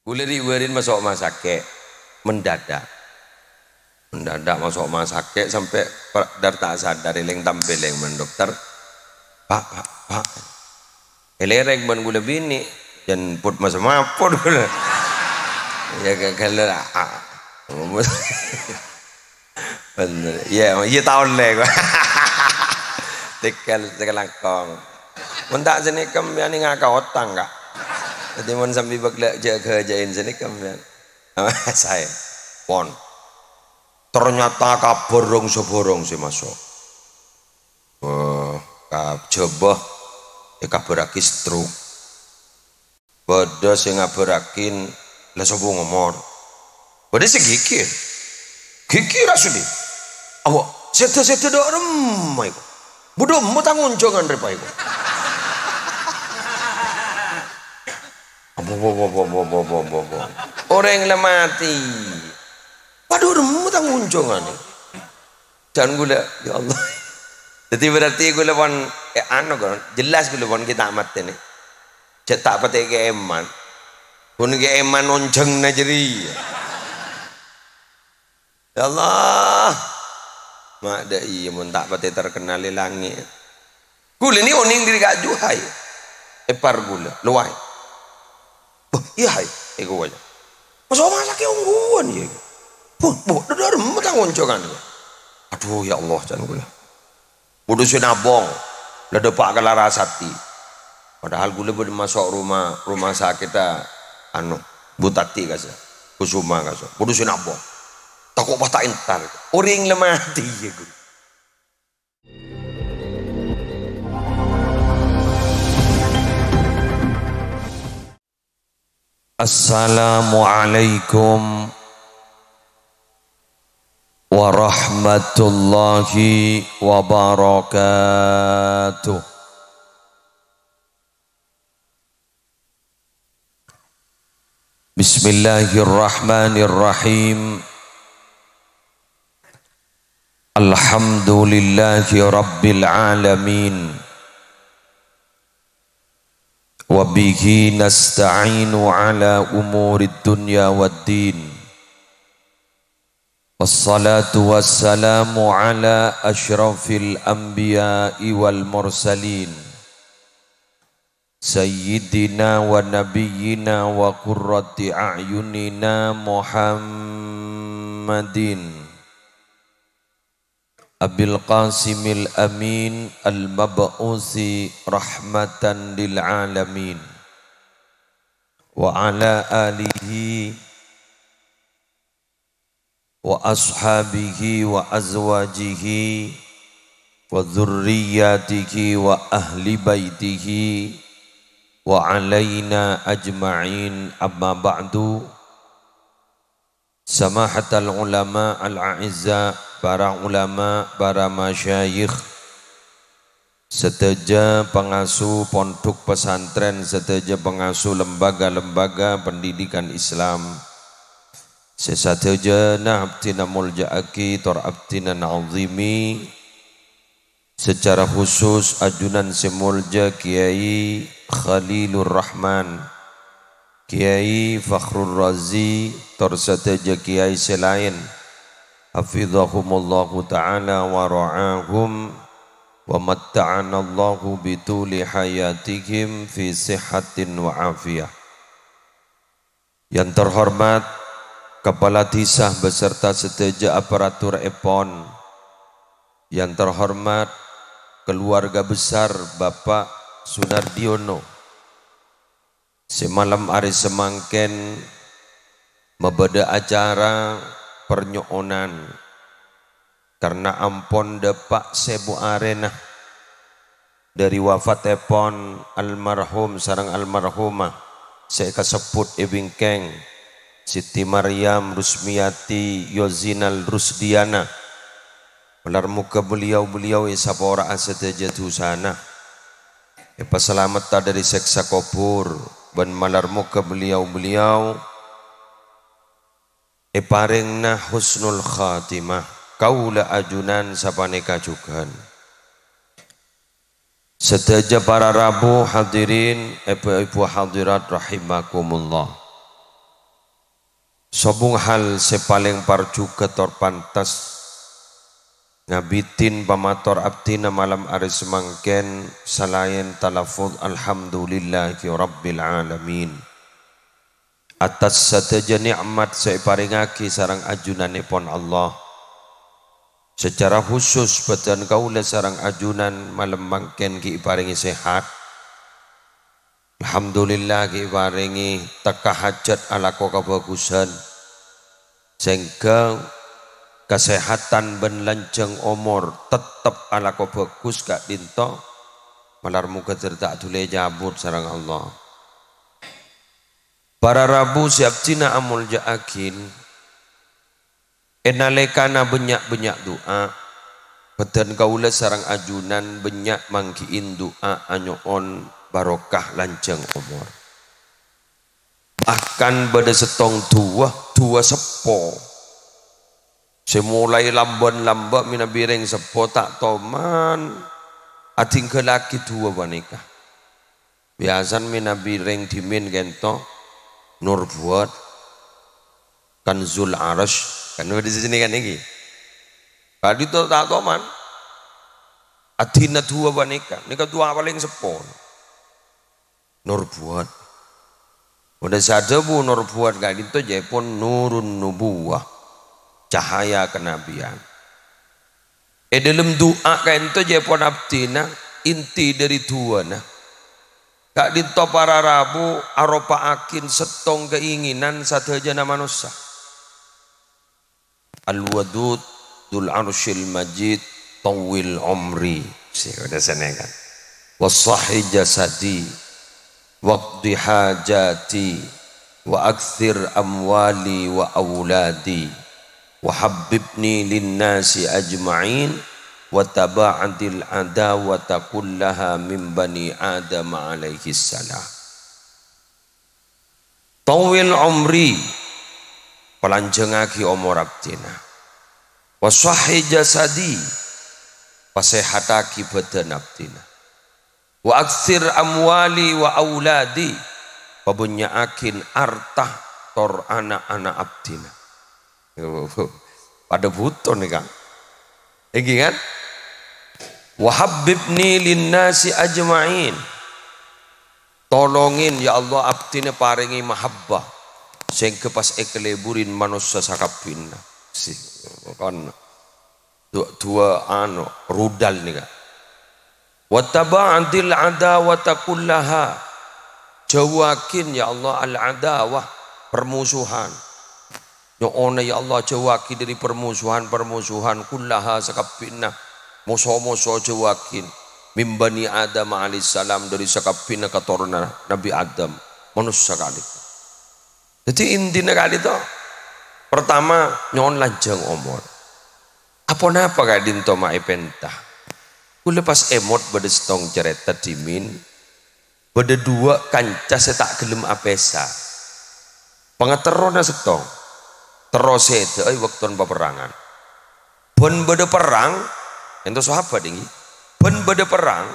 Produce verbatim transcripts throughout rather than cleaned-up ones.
Ghulâ ri'-bâri'na maso' ma' sakè', mendadak. Mendadak maso' ma' sakè' sampè' pa-, dhâr ta' sadar, èlèng tampèlèng bân dokter. "Pa', Pa', Pa'." Èlèrèng bân ghulâ binè', jhân put mas-mapot ghulâ. Iyâ, ghâ-, ghâlâ, a-, a-, Bhender. Iyâ, iyâ ta' ollè, gua. Tèghâl, tèghâl langkong. Mon ta' sanèka, mèyan ngaka otang, Ka'. Dhâddhi, mon sambi bâgla' jâ-, ghâjâ'in sanèka, mèyan. Saè. Pon. Ternyata kabhâr rong-sabhârâng sè maso'. Wah, ka-, jhâbâ èkabhârraghi stroke. Bâdâ sè ngabhârraghi la sobung omor. Bâdâ sè ghighir. Ghighir asli. Apa? Sèdhâ-sèdhâ dâ' remma iku. Budhâ emma tang onjhângan rèpa iku. Apa, apa, apa. Orèng la matè. Padâ remma tang onjhângan. Can ghulâ, ya Allah. Dhâddhi berarti ghulâ pon, eh, anu, kan? Jelas ghulâ pon ghi' ta' matè nè. Jhâ' ta' patè kèman. Ghun kèman onjhânganna jârèya. Ya Allah. Ma' dâ' iyâ mon ta' patè terkenal è langngè'. Ghulâ nè onèng dhâri kaju, hay. Èpar ghulâ, lowai. Bâh, iyâ, hay, èko wajâ. Maso' ma' sakè' ongghuwân, iyâ. Bâh, bâh, dhâ-, dhâremma tang onjhângan, iyâ. Adhu, ya Allah, can ghulâ. Budhu sè nabong, la dâpa' ka Larasati. Padahal ghulâ bâdâ maso' roma, roma sakèdhâ, anu, Bu Tati kasa, Kusuma kasa. Budhu sè nabong. Tako' pas ta' entar. Orèng la matè, iyâ, ghulâ. Assalamualaikum warahmatullahi wabarakatuh. Bismillahirrahmanirrahim. Alhamdulillahi rabbil alamin. Wa bihi nasta'inu ala umurid dunya wad din. Wassalatu wassalamu ala asyrafil anbiya'i wal mursalin. Sayyidina wa nabiyyina wa qurrati a'yunina Muhammadin Abil Qasimil Amin al-mab'usi rahmatan lil alamin. Wa ala alihi wa ashabihi wa azwajihi wa dzurriyyatihi wa ahli baitihi wa alaina ajma'in, amma ba'du. Samahatal ulama al-a'izza, para ulama, para masyayikh, sadhâjâ pangasuh pondhuk pesantren, sadhâjâ pangasuh lembaga-lembaga pendidikan Islam, sè sadhâjâna abdhina molja'aghi tor abdhina na'zimi, secara khusus ajunan sè molja Kiai Khalilur Rahman, Kiai Fakhrur Razi, tor sadhâjâ kiai sè laèn, hafizahumullahu ta'ala wa ra'ahum, wa matta'anallahu bituli hayatihim fi sihhatin wa afiyah. Yang terhormat Kepala Desa beserta sadhâjâ aparaturèpon. Yang terhormat keluarga besar Bapak Sunardiono. Sè malem arè samangkèn mabâdâ acara parnyo'onan karna ampon dâpa' sèbu arèna dhâri wafatèpon almarhum sareng almarhumah sè èkasebbhut è bingkèng, Siti Maryam Rusmiyati Yozinal Rusdiana. Malar moghâ beliau-beliau èsapora'a sadhâjâ dhusana, èpasalametta dhâri sèksa kobhur, bân malar moghâ beliau-beliau èparèngana husnul khatimah. Kaulâ ajunan sapanèka jhughân. Sadhâjâ para rabu hadirin, èbhu-èbhu hadirat rahimakumullah. Sobung hal sè palèng parjhughâ tor pantes ngabidhin pamator abdhina malem arè samangkèn salaèn talaffuz alhamdulillahi rabbil alamin. Atas sadhâjâ nè'mat sè èparèngaghi sareng ajunanèpon Allah. Sacara khusus, bhâdhân kaulâ sareng ajunan malem mangkèn ghi' èparèngè sehat. Alhamdulillah, ghi' èparèngè tekka hajhât alako kabhâghusân. Sèngghâ kasehatan bân lanjhâng omor tettep alako bhâghus ka'dhinto, malar moghâ dhâr ta' dhuli ècabut sareng Allah. Para rabu sè abdhina amolja'aghi, è nalèkana bânnya'-bânnya' du'a, bhâdhân kaulâ sareng ajunan bânnya' mangghi'i du'a anyo'on barokah lanjhâng omor. Bahkan bâdâ sèttong du'a, du'a seppo. Sè molaè lambân-lambâ' mènabi rèng seppo ta' toman adhinggâllaghi du'a panèka. Biyasana mènabi rèng dhimèn kènto, Nur Fuad, Kanzul Arasy, kan bâdâ sè jenengan nèka. Ka'dhinto ta' toman. Adhina du'a panèka, nèka du'a palèng seppo. Nur Fuad. Bâdâ sè adhâbu Nur Fuad ka'dhinto jâèpon Nurun Nubuwah, cahaya kenabian. È dâlem du'a ka'dhinto jâèpon abdhina, inti dâri du'ana. Ka'dhinto para rabu aropa'aghi sèttong kaèngènan sadhâjâna manossa. Al-Wadud Dzul Arsyil Majid, tawwil umri. Sè bâdâ sènèkan. Wa sahhi jasadi, waqdi hajati, wa aktsir amwali wa auladi, wa habbibni linnasi ajma'in, wa taba'adil adawata kullaha min bani Adam alaihissalam. Tawwil umri, palanjhângaghi omor abdhina. Wa sahhi jasadi, pasehataghi bhâdhân abdhina. Wa aktsir amwali wa auladi, pabânnya'aghi arta tor ana'-ana' abdhina. Padâ bhuto nèka. Èngghi, kan? Wa habbibni linnasi ajma'in. Tolongin, ya Allah, abdhina parèngè mahabbah, sèngghâ pas èkalèburin manossa sakabbhinna. Si, kon duwâ'-duwâ' anu, rudal nèka. Wa taba'adil adawata kullaha. Jhâuwâghin, ya Allah, al-adawah, permusuhan. Nyo'ona, ya Allah, jhâuwâghi dâri permusuhan-permusuhan, kullaha, sakabbhinna, moso-moso jhâuwâghin. Min bani Adam alaihissalam, dâri sakabbhinna katoronan Nabi Adam, manossa ka'dhinto. Dhâddhi intina ka'dhinto, pertama, nyo'on lanjhâng omor. Aponapa ka'dhinto ma' èpènta? Kaulâ pas èmot bâdâ sèttong carèta dhimèn, bâdâ duwâ' kanca sè ta' ghellem apèsa. Pangaterrona sèttong, terro sèdhâ'â è bâktona paperrangan. Bân bâdâ perrang, ka'dhinto sahabat èngghi. Bân bâdâ perrang,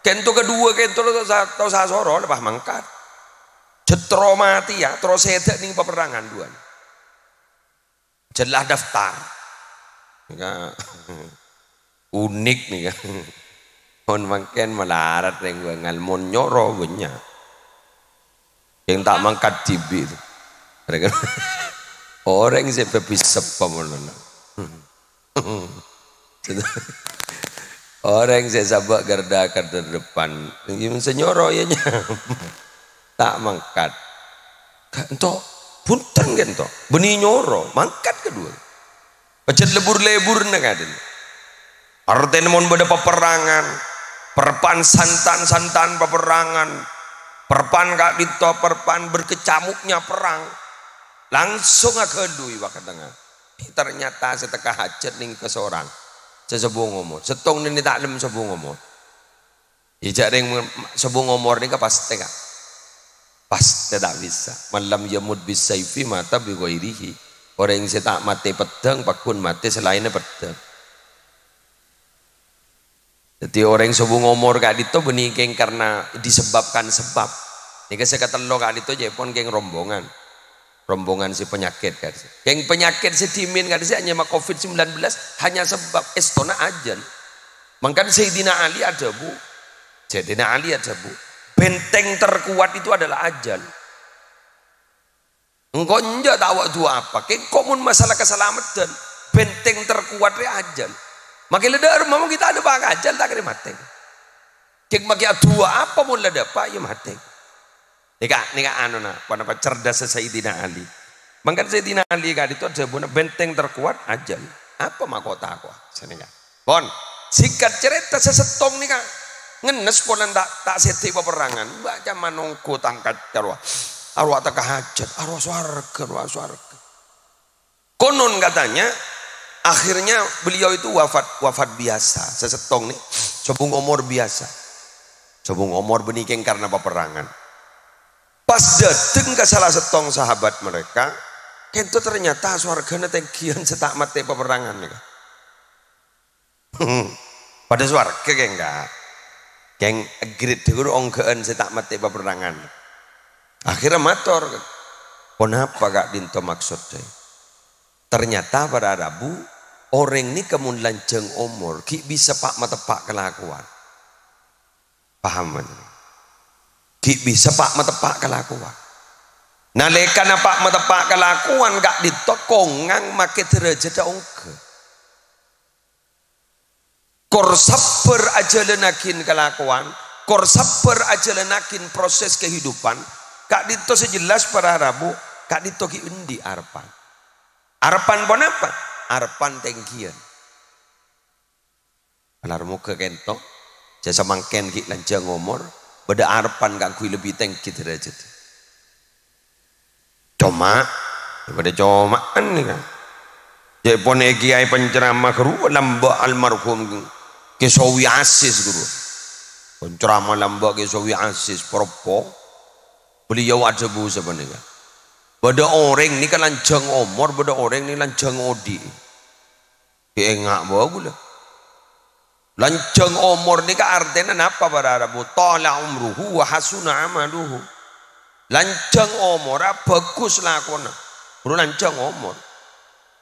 ka'dhinto kaduwâ ka'dhinto lo sa-, tao sasoro, lepas mangkat. Jhât terro matèya, terro sèdhâ' nèng paperrangan duwâ'na. Jelas daftar. Nèka unik nèka. Mon mangkèn malarat rèng bângal, mon nyoro bânnya'. Sè ta' mangkat dhibi'. Orèng sè bâbisep pamono. Orèng sè sabâ' garda-garda depan. Sè nyoro ya nyamana. Ta' mangkat. Ka'dhinto, bhunten ka'dhinto. Bânnè nyoro, mangkat kaduwâ. Pajhât lebur-leburna ka'dhinto. Artèna mon bâdâ paperrangan, perpan santan-santan paperrangan, perpan ka'dhinto, perpan berkecamuknya perang, langsung aghâlui wâ' ka tengnga. Ternyata sè tekka hajhât nèng kasorang. Sè sobung omor. Sèttong nèng ta' lem sobung omor. Iyâ, jhâ' rèng sobbhu omor nèka pastè, Ka'. Pastè ta' bisa. "Man lam yamut bis saifi mata bi ghairihi." Orèng sè ta' matè peddhâng, pagghun matè salaènna peddhâng. Dhâddhi, orèng sobbhu omor ka'dhinto bânnè kèng karena disebabkan sebab. Nèka sè katello ka'dhinto jhâ' pon kèng rombongan. Rombongan sè panyakèt, kan. Yang panyakèt sè dhimèn, kan, sè nyama covid sembilan belas hanya sebab èstona ajân. Mangkana Sayyidina Ali adhâbu, Sayyidina Ali adhâbu, "Benteng terkuat itu adalah ajân." Engko' enjâ' ta' wa-, du'a apa? Kèng engko' mon masalah kasalameddhân, benteng terkuat rè ajân. Makè la dhâ' remma mon ghi' ta' dâpa' ka ajân, ta' kèra matè. Kèng makè adu'a apa mon la dâpa', iyâ matè. Nèka, nèka anona, ponapa cerdassa Sayyidina Ali. Mangkana Sayyidina Ali ka'dinto adhâbuna, "Benteng terkuat ajân." Apa ma' ko' tako'a? Sanèka. Pon, singkat cerita, sè sèttong nèka ngennes polana ta', ta' sèdhi paperrangan. Baca manongko tangkat rowa. Arowa teka hajat, arowa sowarga, arowa sowarga. Konon katanya, akhirnya beliau itu wafat, wafat biasa. Sè sèttong nè, sobung omor biasa. Sobung omor bânnè kèng karena paperrangan. Pas dâteng ka salah sèttong sahabat mereka, kènto ternyata sowargana tèngghiyân sè ta' matè paperrangan nèka. Padâ sowarga kèng, Ka'. Kèng grit ghuru ongghâ'ân sè ta' matè paperrangan. Akhirnya mator, "Ponapa ka'dinto maksodda?" Ternyata para rabu, orèng nèka mon lanjhâng omor, ghi' bisa pa'-mateppa' kalakowan. Paham, kan? Ghi' bisa pa'-mateppa' kalakowan. Nalèkana pa'-mateppa' kalakowan ka'dinto kongang makè dârâjhâddhâ ongghâ. Kor sabbhâr ajhâlânnaghin kalakowan, kor sabbhâr ajhâlânnaghin proses kehidupan, ka'dinto sè jelas para rabu, ka'dinto ghi' andi' arebbhân. Arebbhân ponapa? Arebbhân tèngghiyân. Malar moghâ kènto, jhâ' samangkèn ghi' lanjhâng omor, bâdâ arebbhân kaangghuy lebbi tèngghi dârâjhâddhâ. Coma, bâdâ coma'an nèka. Ca'èpon è kèyaè penceramah ghuru lambâ' almarhum Kè Sawi Asis ghuru. Penceramah lambâ' Kè Sawi Asis, proppo. Beliau adhâbu sapanèka, "Bâdâ orèng nèka lanjhâng omor, bâdâ orèng nèka lanjhâng odi'." Ènga' bâ' ghulâ. Lanjhâng omor nèka artèna napa, para rabu? Thala umruhu wa hasuna amaluhu. Lanjhâng omorra, bhâghus lakona. Buru lanjhâng omor.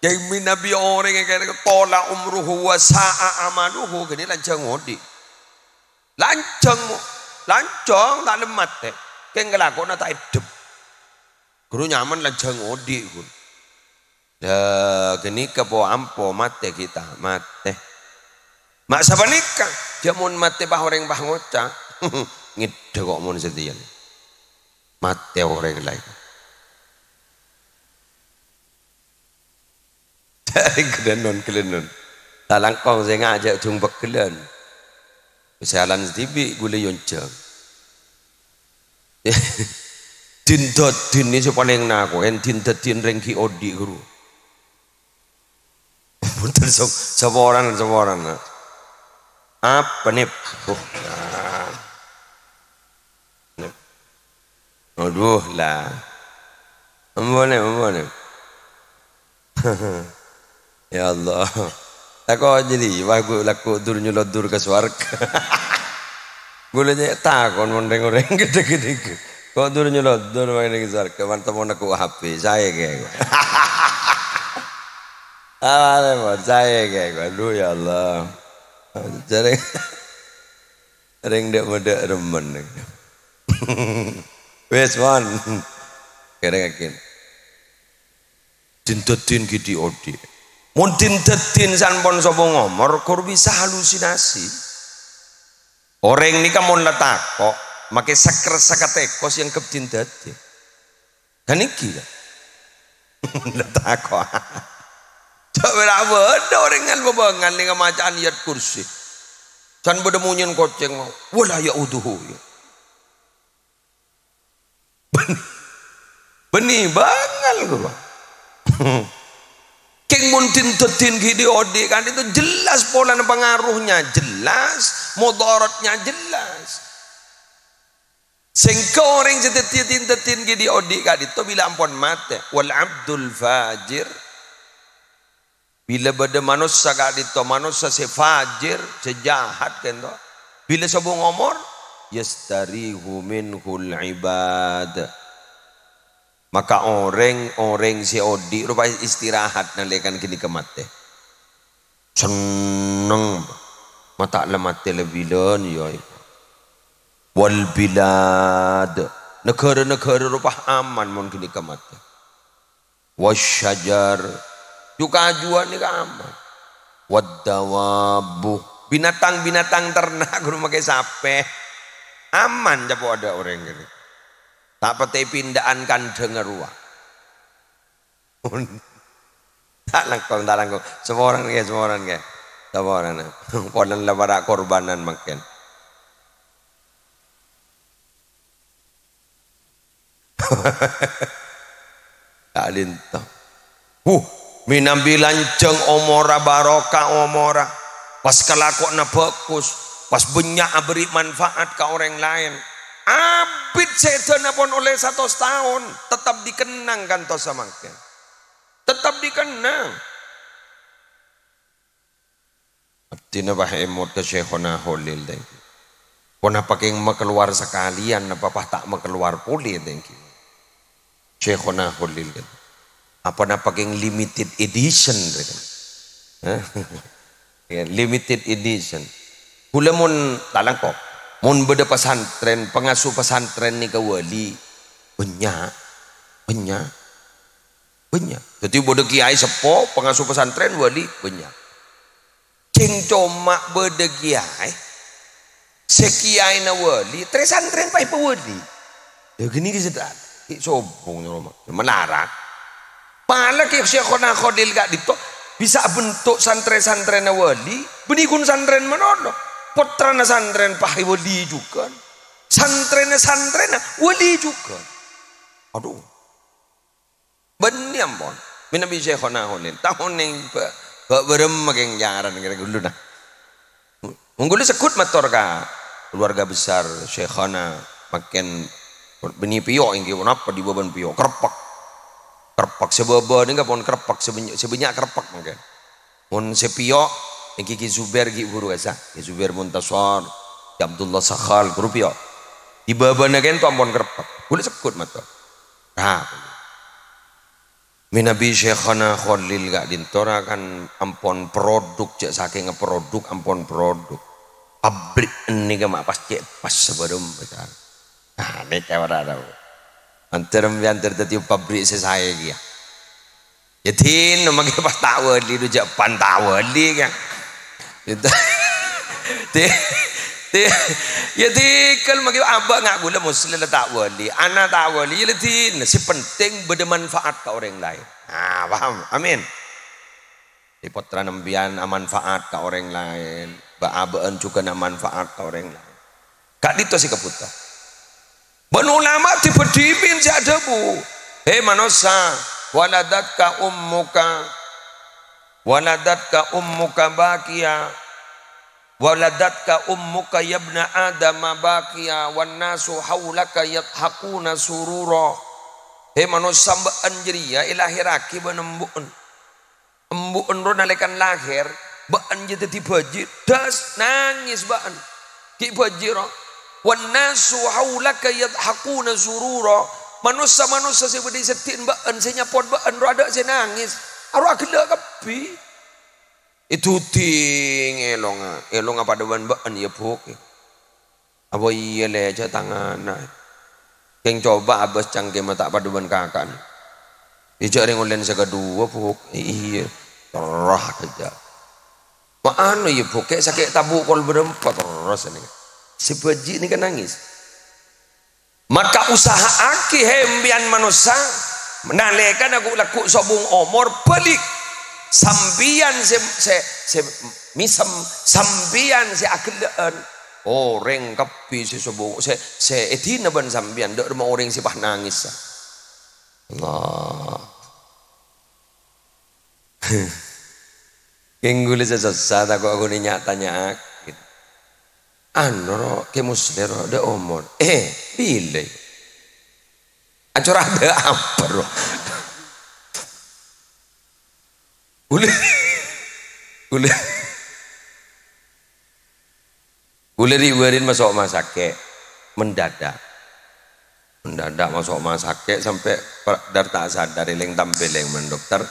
Kèng mènabi orèng èkèrèng thala umruhu wa sa'a amaluhu, ghânèka lanjhâng odi'. Lanjhâng mo-, lanjhâng ta' lem matè. Kèng kalakowanna ta' èddhep. Ghuru nyaman lanjhâng odi', ghuru. Lah, ghânèka po-ampo matè ghi' ta' matè. Ma' sapanèka, jhâ' mon matè pas orèng pas ngoca', ngèddhâ ko' mon satèya. Matè orèng laèn. Ghâlânon, ghâlânon. Lalangkong sè ngajhâk jhung pegghellân. Salan sè dhibi' ghulâ èyonjhâng. Din-dâdin nèka sè palèng nako'è, din-dâdin rèng ghi' odi', ghuru. Bhunten, sap-, saporana, saporana. Apa, Nèp? Oh, nah. Nèp. Aduh, la. Ampon, Nèp, ampon, Nèp. Ya Allah. Tako' jârèya, wah, ghu-, la ko' dur nyoloddur ka sowarga. Ghulâ nyè' tako' mon rèng-orèng ghâdhâ-ghâdhâ. Ko' dur nyoloddur mangkèn ka sowarga, man temmo nèko' H P, saè kèya. Ah, repot, saè kèya. Aduh, ya Allah. Jârèya rèng dâ'-madâ' remmen. Wis, mon. Kèrèngaghin. Din-dâdin ghi' odi'. Mon din-dâdin sampon sobung omor, kor bisa halusinasi. Orèng nèka mon la tako', makè sakres sakatèko sè èangghep din-dâdin. Kan ènggi, kan? La tako'. Jhâ' bârâ' bâdâ orèng ngan-bâbângan nèng maca'an Ayat Kursi. Can bâdâ monyèn kocèng, "Wa la ya'uduhu," ya. Bânnè bângal, ghuru. Kèng mon din-dâdin ghi' odi' ka'dinto jelas polana pangaruhnya jelas, modaratnya jelas. Sèngko' orèng sè dâddhi din-dâdin ghi' odi' ka'dinto bilâ ampon matè. Wal abdul fajir. Bilâ bâdâ manossa ka'dinto, manossa sè fajir, sè jahat kènto. Bilâ sobung omor, yastarihu minhul ibad. Maka orèng-orèng sè odi' ropa istirahat nalèkana ghânèka matè. Senneng. Ma' ta' la matè la bilân, yâ. Wal bilad. Naghârâ-naghârâ ropa aman mon ghânèka matè. Wasyajar. Ju-kajuwân nèka aman. Waddawabbu. Binatang-binatang ternak ghun makè sapè. Aman, capo' adâ' orèng ghânèka. Ta' patè pinda'an kandhângnga rowa. Ta' langkong, ta' langkong. Saporana, ghi, saporana, ghi. Saporana. Polana la para' korbanan mangkèn. Ka'dinto. Huh, mènabi lanjhâng omorra, barokah omorra, pas kalakowanna bhâghus, pas bânnya' aberri' manfaat ka orèng laèn. Abit sèdhâna pon ollè satos taon, tetep dikenang kantos samangkèn. Tetep dikenang. Abdhina pas èmot ka Syaikhona Kholil, tèngghi. Ponapa kèng makalowar sakalèyan, napa pas ta' makalowar polè, tèngghi? Syaikhona Kholil, kan. Apa napa kèng limited edition, kan? Hah? Ya, limited edition. Kaulâ mon talangkong, mon bâdâ pesantren, pengasuh pesantren nèka wali, bânnya', bânnya', bânnya'. Dhâddhi bâdâ kiai seppo, pengasuh pesantren, wali, bânnya'. Jhâng coma bâdâ kiai, sè kiaina wali, trè santrèna pas èpawali. Lha ghânèka sè ta', ghi' sobung nyoro ma-, malarat. Apalagi Syaikhona Kholil ka'dinto bisa abentuk santrè-santrèna wali, bânnè ghun santrèna manono. Pottrana santrèna pas èwali jhughân. Santrèna santrèna wali jhughân. Aduh. Bânnè ampon. Mènabi Syaikhona Kholil. Ta' onèng bâ-, bâ-, bârâmma kèng carana kèra ghuluna. Mon ghulâ segghut mator ka keluarga besar Syaikhona, mangkèn bânnè pèyo' èngghi, ponapa dibâbâna pèyo'? Kreppek. Kreppek sè bâbâ nèka pon kreppek sè bânnya', sè bânnya' kreppek mangkèn. Mon sè pèyo', èngghi Ki Zubair ghi' bhuru ka'issa'. Ki Zubair Muntasor, Ki Abdullah Sakhal, bhuru pèyo'. Dibâbâna kènto ampon kreppek. Ghulâ segghut mator. Nah, mènabi Syaikhona Kholil ka'dinto ra kan ampon produk, jhâ' sakènga produk, ampon produk. Pabrik nèka ma' pas cè' pas sabârâmma, Pak. Nah, nèka para tao. Antar, antar dhâddhi pabrik sè saè kèya. Yâ, dinah mangkèn pas ta' wali, dhu jhâ' pan ta' wali, kan. Gitu. Di-, di-, yâ, dhikal mangkèn abâ' nga' ghulâ Muslim la ta' wali, ana' ta' wali, yâ, la dinah. Sè penting bâdâ manfaat ka orèng laèn. Nah, paham? Amin. Di pottrana sampèyan amanfaat ka orèng laèn, bâ-, abâ'na jhughân amanfaat ka orèng laèn. Ka'dinto sè kabhuto. Bân ulama dhibâ-dhibin sè adhâbu, "He manossa, waladatka ummuka, waladatka ummuka bakiya, waladatka ummuka yabna Adama bakiya, wan nasu haulaka yadhakuna surura." He manossa, bâ'na jârèya èlahèrraghi bân embu'na. Embu'en ro nalèkana lahèr, bâ'en jâ dhâddhi bhâji', das, nangès bâ'en. Ghi' bhâji' ro. "Wan nasu haulaka yadhakuna surura." Manossa-manossa sè bâdâ è seddhi'na bâ'en, sè nyapot bâ'en ro adâ' sè nangès. Aro aghellâ' kabbhi. Èdhudhing èlongnga, èlongnga padâ bân bâ'en, yâ, Bu'. Apa iyâ, lè, jhâ' tangana. Kèng coba abâs cangkemma ta' padâ bân kaka'na. Iyâ, jhâ' rèng ollèna sè kaduwâ, Bu'. Iyâ. Terrah kèjâ. Ma' anu, iyâ, Bu', kè' sakè' tabu' kol bârâmpa terros nèka. Sè bhâji' nèka nangès. Maka usaha'aghi, he, sampèyan manossa, nalèkana ghu-, lagghu' sobung omor, bâli'. Sampèyan sè, sè, sè mèsem, sampèyan sè aghellâ'ân. Orèng kabbhi sè sobung, sè, sè èdina bân sampèyan, dâ' remma orèng sè pas nangès. Allah. Kèng ghulâ sè sossa, tako' ghun ènya'-tanya'aghi. Anu, ro, Kè Musleh, ro, dâ' omor. Eh, bilâ? Acora dâ' apa, ro? Ghulâ, ghulâ. Ghulâ ri'-bâri'na maso' ma' sakè', mendadak. Mendadak maso' rumah sakit sampai per-, dar ta' sadar, eleng tampèlèng bân dokter.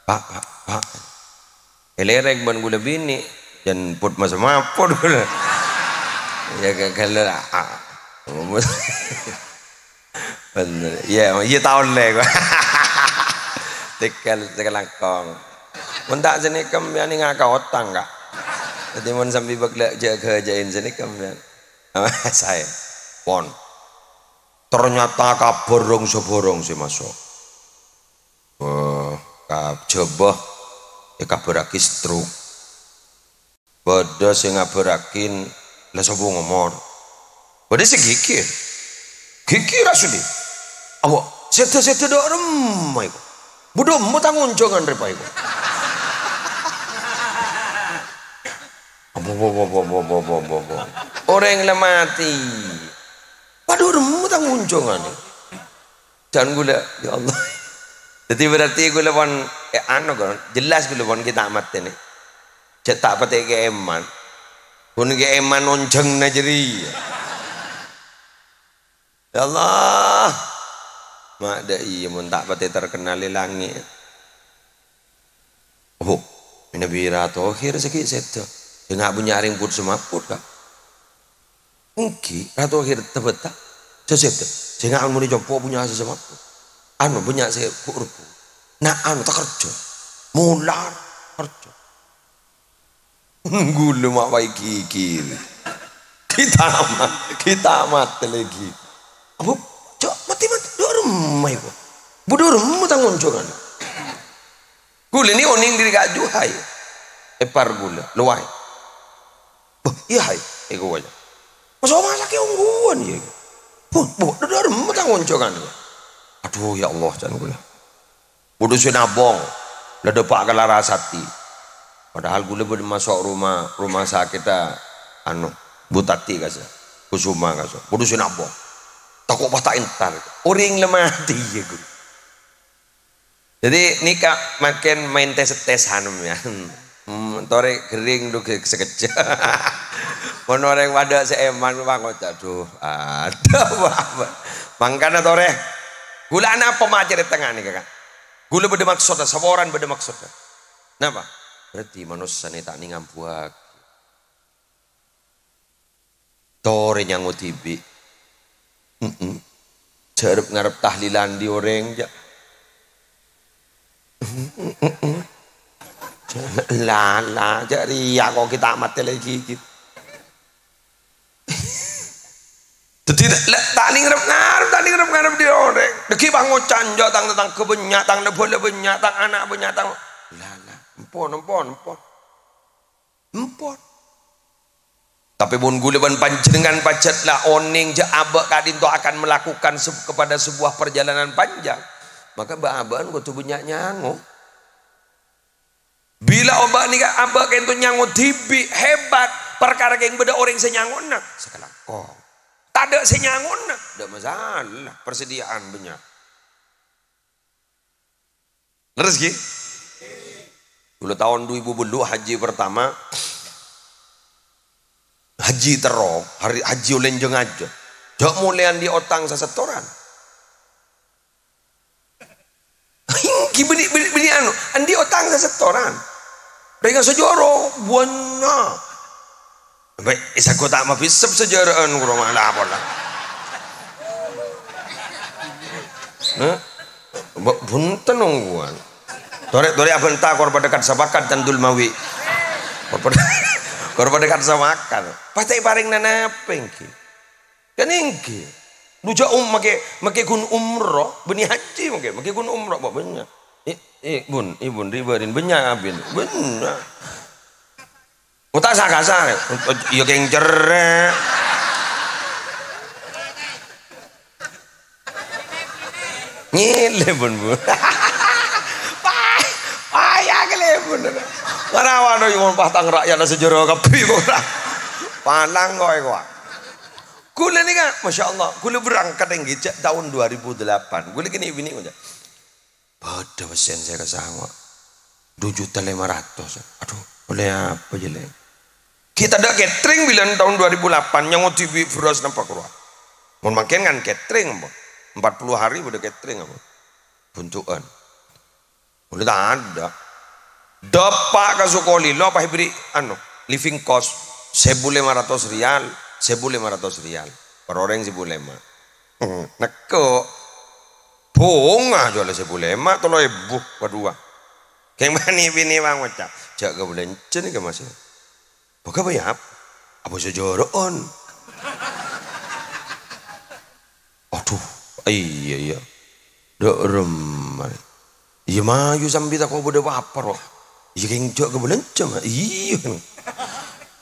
"Pak, Pak, Pak." Èlèrèng bân ghulâ binè', jhân put masa mapon ghulâ. Ya, gagal lah. Bener. Iyâ, iyâ ta' ollè. Tèghâl sakalangkong. Mon ta' sanèka sampèyan ngaka otang, Ka'. Dhâddhi mon sambi bâgla jâ-, ghâjâ'in sanèka sampèyan. Saè. Pon. Ternyata kabhâr rong-sabhârâng sè maso'. Wah, ka-, jhâbâ èkabhârraghi stroke. Bâdâ sè ngabhârraghi la sobung omor. Bâdâ sè ghighir. Ghighir asli. Apa? Sèdhâ-sèdhâ dâ' remma iku. Budhâ remma tang onjhângan rèpa iku. Apa, apa, apa. Orèng la matè. Padâ remma tang onjhângan. Jhân ghulâ, ya Allah. Dhâddhi berarti ghulâ pon, eh, anu, kan? Jelas ghulâ pon ghi' ta' matè nè. Jhâ' ta' patè kèyaè man. Pon kèyaè man onjhângnga jârèya. Ya Allah. Ma' dâ' iyâ mon ta' patè terkenal è langngè'. Oh, mènabi Ra Thohir sè ghi' sèdhâ. Sènga' bânnya' rèng put-semapput, Ka'. Èngghi, Ra Thohir tebetta. Sè sèdhâ. Sènga' mon è compo' bânnya' sè semapput. Anu, bânnya' sè ghu-, rugu. Na, anu, takerjhâ. Molar, kerjhâ. Ghulâ ma' wae ghighir. Ghi' ta' ma-, ghi' ta' matè lagi. Apa? Jhâ' matè, matè. Dâ' remma iku. Budhâ remma tang onjhângan. Ghulâ nè onèng dhâri kaju, hay. Èpar ghulâ, lowaè. Bâh, iyâ, hay. Èko wajâ. Maso' rumah sakit ongghuwân, iyâ. Bâh, bâh, dâ-, dâ' remma tang onjhângan. Aduh, ya Allah, jhân ghulâ. Budhâ sè nabong, la dâpa' ka Larasati. Padahal ghulâ bâdâ maso' roma, roma sakètta, anu, Bu Tati kasa, Kusuma kasa. Budhâ sè nabong. Tako' pas ta' entar. Orèng la matè, iyâ, ghulâ. Dhâddhi, nèka makin main tes-tesan, ya. Hmm, torè ghering dhu ghe-, sakejjhâ'. Mon orèng padâ sè èman, pangoca', "Duh, adâ, apa?" Mangkana torè, ghulâ anapa ma' carètana nèka, Ka'? Ghulâ bâdâ maksodda, saporana bâdâ maksodda. Napa? Berarti manossa nè ta' nèng ambuwâghi. Torè nyango dhibi'. Mm-mm. Jhâ' rep-ngarep tahlilan dhi orèng, jhâ'. Mm-mm. La, la, jhâ' rèya kok ghi' ta' matè lagi, ghi'. Dhâddhi, la, ta' nèng rep-ngarep, ta' nèng rep-ngarep dhi orèng. Dhâggi' pangoca', jhâ' tang tatangghâ bânnya', tang nabhâlâ bânnya', tang ana' bânnya', tang, la, la, empon, empon, empon. Empon. Tapè mon ghulâ bân panjhennengngan pajhât la onèng jhâ' abâ' ka'dinto akan melakukan se-, kepada sebuah perjalanan panjang, maka bâ'-abâ'ân kodhu bânnya' nyango. Bilâ abâ' nèka, abâ' ka'dinto nyango dhibi', hebat. Parkara kèng bâdâ orèng sè nyangona, sakalangkong. Tadâ' sè nyangona, tadâ' masalah, persediaan bânnya'. Lerres, ghi? Ghulâ taon dhu èbu bâllu' haji pertama. Haji terro, hari haji ollè jhâ' ngajhâ. Jhâ' molè andi' otang sasètoran. Èngghi bânnè, bânnè, bânnè anu, andi' otang sasètoran. Rèng sajârâ bânnya'. Bâ', èsaghu ta' mabisep sajârâ'ân, ghuru, ma' la pola. Hah? Bâ-, bhunten ongguwân. Torè-, torè abhânta kor padâ kad-sapakat, Tandul Mawi. Kor padâ, kor padâ kad-sapakat. Patè parèng nanapè, èngghi. Kan èngghi. Dhu jhâ' um-, makè, makè ghun umroh, bânnè haji makè, makè ghun umroh, bâ-, bânnya'. Eh, eh, bun, eh, bun, ribârin, bânnya' abin, bânnya'. Uta' sa-kasa, iyâ kèng cerrè'. Ngèlè, bun, bun. Pah, paya kèlè, bun. Marawa no, yun, pas tang rakyat sajârâ kabbhi kok. Palang kok, kok. Ghulâ nèka, Masya Allah, ghulâ berangkat èngghi jhâ' taon dua ribu delapan. Ghulâ kènè' binè' ngoca', "Bâdâ pèssèna sè èkasango'. Dhu juta lèma ratos. Adhu, ollè apa jâ, Lè'?" Ghi' tadâ' catering bilân taon dua ribu delapan, nyango dhibi' bherrâs napa karo. Mon mangkèn kan catering, ampon. Empat puluh hari bâdâ catering, ampon. Buntu'ân. Udah tak ada. Dâpa' ka Sukolilo apa èberri' anu, living cost sèbu lèma ratos riyal, sèbu lèma ratos riyal. Per orèng sèbu lèma. Hmm, nekko. Bhunga jhâ' la sèbu lèma, tello èbu, padâ. Kèng bânnè binè bâ' ngoca', "Jhâ' kabelanja nèka, Mas." "Bâ' kabâ, yâ?" "Apa sè jhârâ'ân?" "Adhu, iyâ, iyâ. Dâ' remma. Iyâ, mayu sambi tako' bâdâ pa-apa, ro. Iyâ, kèng jhâ' kabelanja, ma'." "Iyâ."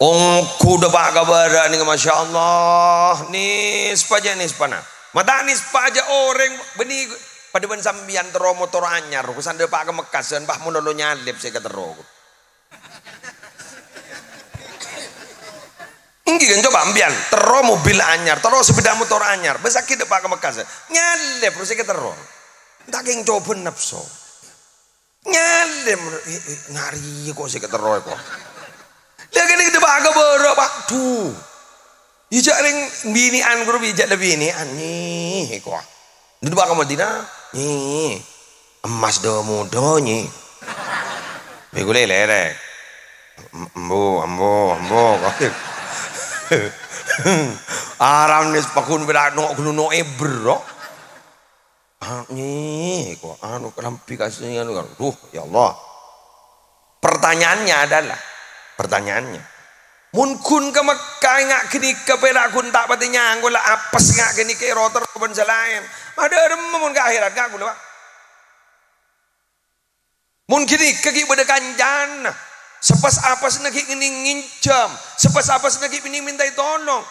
Ongghu dâpa' ka bârâ' nèka, masya Allah. Nispa jhâ' nispana. Mata nispa jhâ' orèng bânnè padâ bân sampèyan terro motor anyar. Ko' san dâpa' ka Mekkasân, pas mon lo nyalip sè èkaterro. Èngghi kan, coba sampèyan, terro mobil anyar, terro sepeda motor anyar, bâ' sakè' dâpa' ka Mekkasân. Nyalip terros sè èkaterro. Ènta' kèng cobâ napso. Nyalip, eh, eh, ngari ko' sè èkaterro ko'. Lha kènè' dâpa' ka bârâ', Pak. Dhu. Iyâ, jhâ' rèng binè'an, ghuru, jhâ' la binè'an, nyi, ko'. Dâpa' ka Madinah, nyi. Emmas dâ-modâ, nyi. Bi' ghulâ lèrèk. Embu, embu, embu. Aram nispa ghun bâdâ no', ghun no' èbher, ro. Ah, nyi, ko', anu, kalambhi kasih, anu, kan. Duh, ya Allah. Pertanyaannya adalah, pertanyaannya, mon ghun ka Mekkah, nga' ghânèka pèra' ghun ta' patè nyangkola apes, nga' ghânèka èro terro bân sè laèn. Madâ remma mon ka akhèrat, nga' ghulâ, Pak. Mon ghânèka ghi' bâdâ kancana, sè pas-apasna ghi' ngènèng ngènjhâm, sè pas-apasna ghi' ngènèng mèntaè tolong.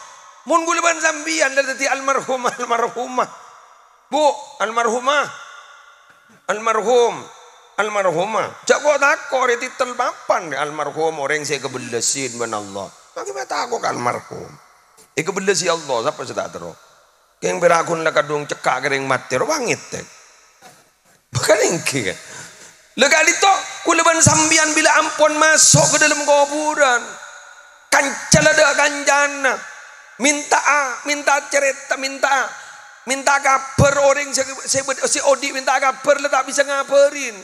Mon ghulâ bân sampèyan la dhâddhi almarhum, almarhumah. Bu, almarhumah. Almarhum, almarhumah. Jhâ' ko'-tako' rè titel papan, almarhum orèng sè èkabellasi bân Allah. Mangkè ma' tako' ka almarhum. Èkabellasi Allah, sapa sè ta' terro? Kèng pèra' ghun la kadhung cekka' ka rèng matè, ro pangètèk. Bhâkal èngghi, kan? La ka'dinto, ghulâ bân sampèyan bilâ ampon maso' ka dâlem kobhurân. Kanca la dâ' kancana. Mènta'a, mènta carèta, mènta'a, mènta kabhâr orèng sè, sè bâd-, sè odi' mènta kabhâr la ta' bisa ngabhârin.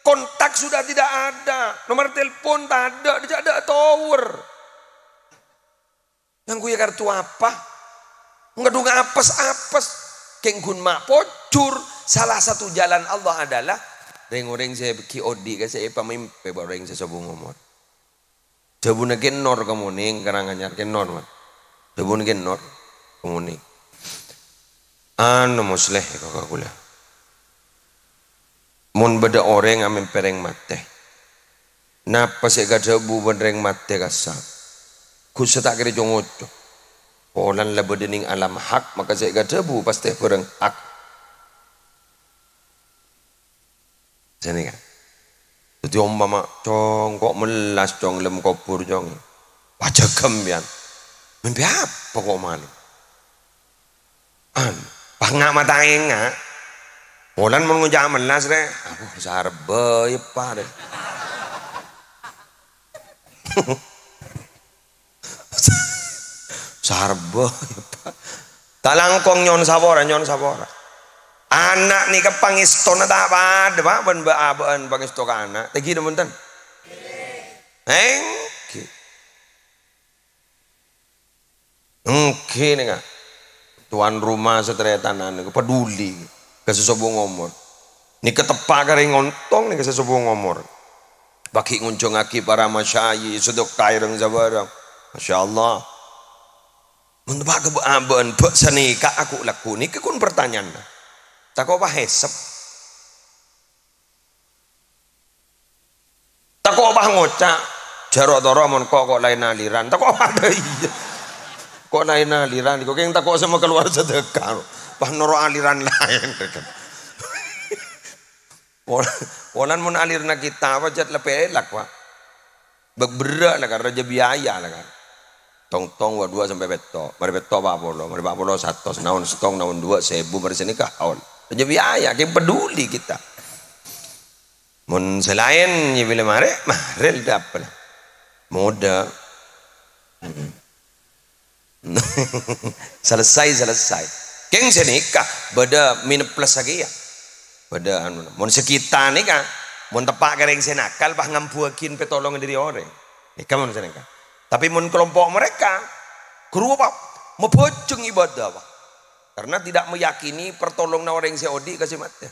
Kontak sudah tidak ada. Nomor telepon tadâ', jhâ' dâ' tower. Ngangghuy kartu apa? Ngadhung apes-apes. Kèng ghun ma' pojhur. Salah satu jalan Allah adalah rèng-orèng sè ghi' odi' ka sè èpamèmpè bân orèng sè sobung omor. Dhâbuna Kè Nor ka monèng, Karanganyar Kè Nor, man. Dhâbuna Kè Nor ka monèng. Anu, Musleh, ka, ka ghulâ. Mon bâdâ orèng amèmpè rèng matè, napa sè èkadhâbu bân rèng matè kassa'? Ghun sè ta' kèra co-ngoco. Polana la bâdâ nèng alam hak, maka sè èkadhâbu pastè bhârâng hak. Sanèka. Dhâddhi, ompama, "Cong, ko' mellas, Cong, lem kobhur, Cong." Pajâgâm, yâ. Mèmpè apa ko' malem? An, pas nga' mata enga'. Polana mon ngoca' mellas, rè. Aduh, sarebbhâ, yâ, Pa', rè. Sarebbhâ, yâ, Pa'. Ta' langkong nyo'on sapora, nyo'on sapora. Ana' nèka pangèstona ta' padâ, Pa', bân bâ'-abâ'ân pangèsto ka ana'. Tèngghi napa bhunten? Èngghi. Èngghi nèka. Tuan rumah sataretanan nèka paduli ka sè sobung omor. Nèka teppa' karè ngontong nèka sè sobung omor. Paghi' ngonjhungngaghi para masyayikh, sedekah rèng sabârâng. Masya Allah. Mon teppa' ka bâ'-abâ'ân bâ' sanèka aku lagghu nèka ghun pertanyaanna. Tako' pas èsep. Tako' pas ngoca', jhâ' ro-toro mon ko', ko' laèn aliran. Tako' padâ iyâ. Ko' laèn aliran, ko' kèng tako' sè makalowar sadhâka. Pas noro' aliran laèn. Pol-, polana mon aliranna kita, apa jhât la pèlak, Pa'. Bâk berrâ' la kan, rajâ biaya la kan. Tong-tong wa duwâ' sampè' pètto'. Marè pètto' pa' polo, marè pa' polo satos, naon sèttong, naon duwâ', sèbu, marè sanèka haul. Rajâ biaya, kèng paduli kita. Mon sè laèn nyèbila marè, marè la dâpa' la. Modâ. Mm-mm. Selesai, selesai. Kèng sè nèka bâdâ minus plus lagi ya. Bâdâ anu, mon sè kita nèka, mon teppa' ka rèng sè nakal, pas ngambuwâghin pertolongan dâri orèng. Nèka mon sè nèka. Tapi mon kelompok mereka, ghuru apa? Mabhâjheng ibadah, Pak. Karena tidak meyakini pertolongan orèng sè odi' ka sè matè.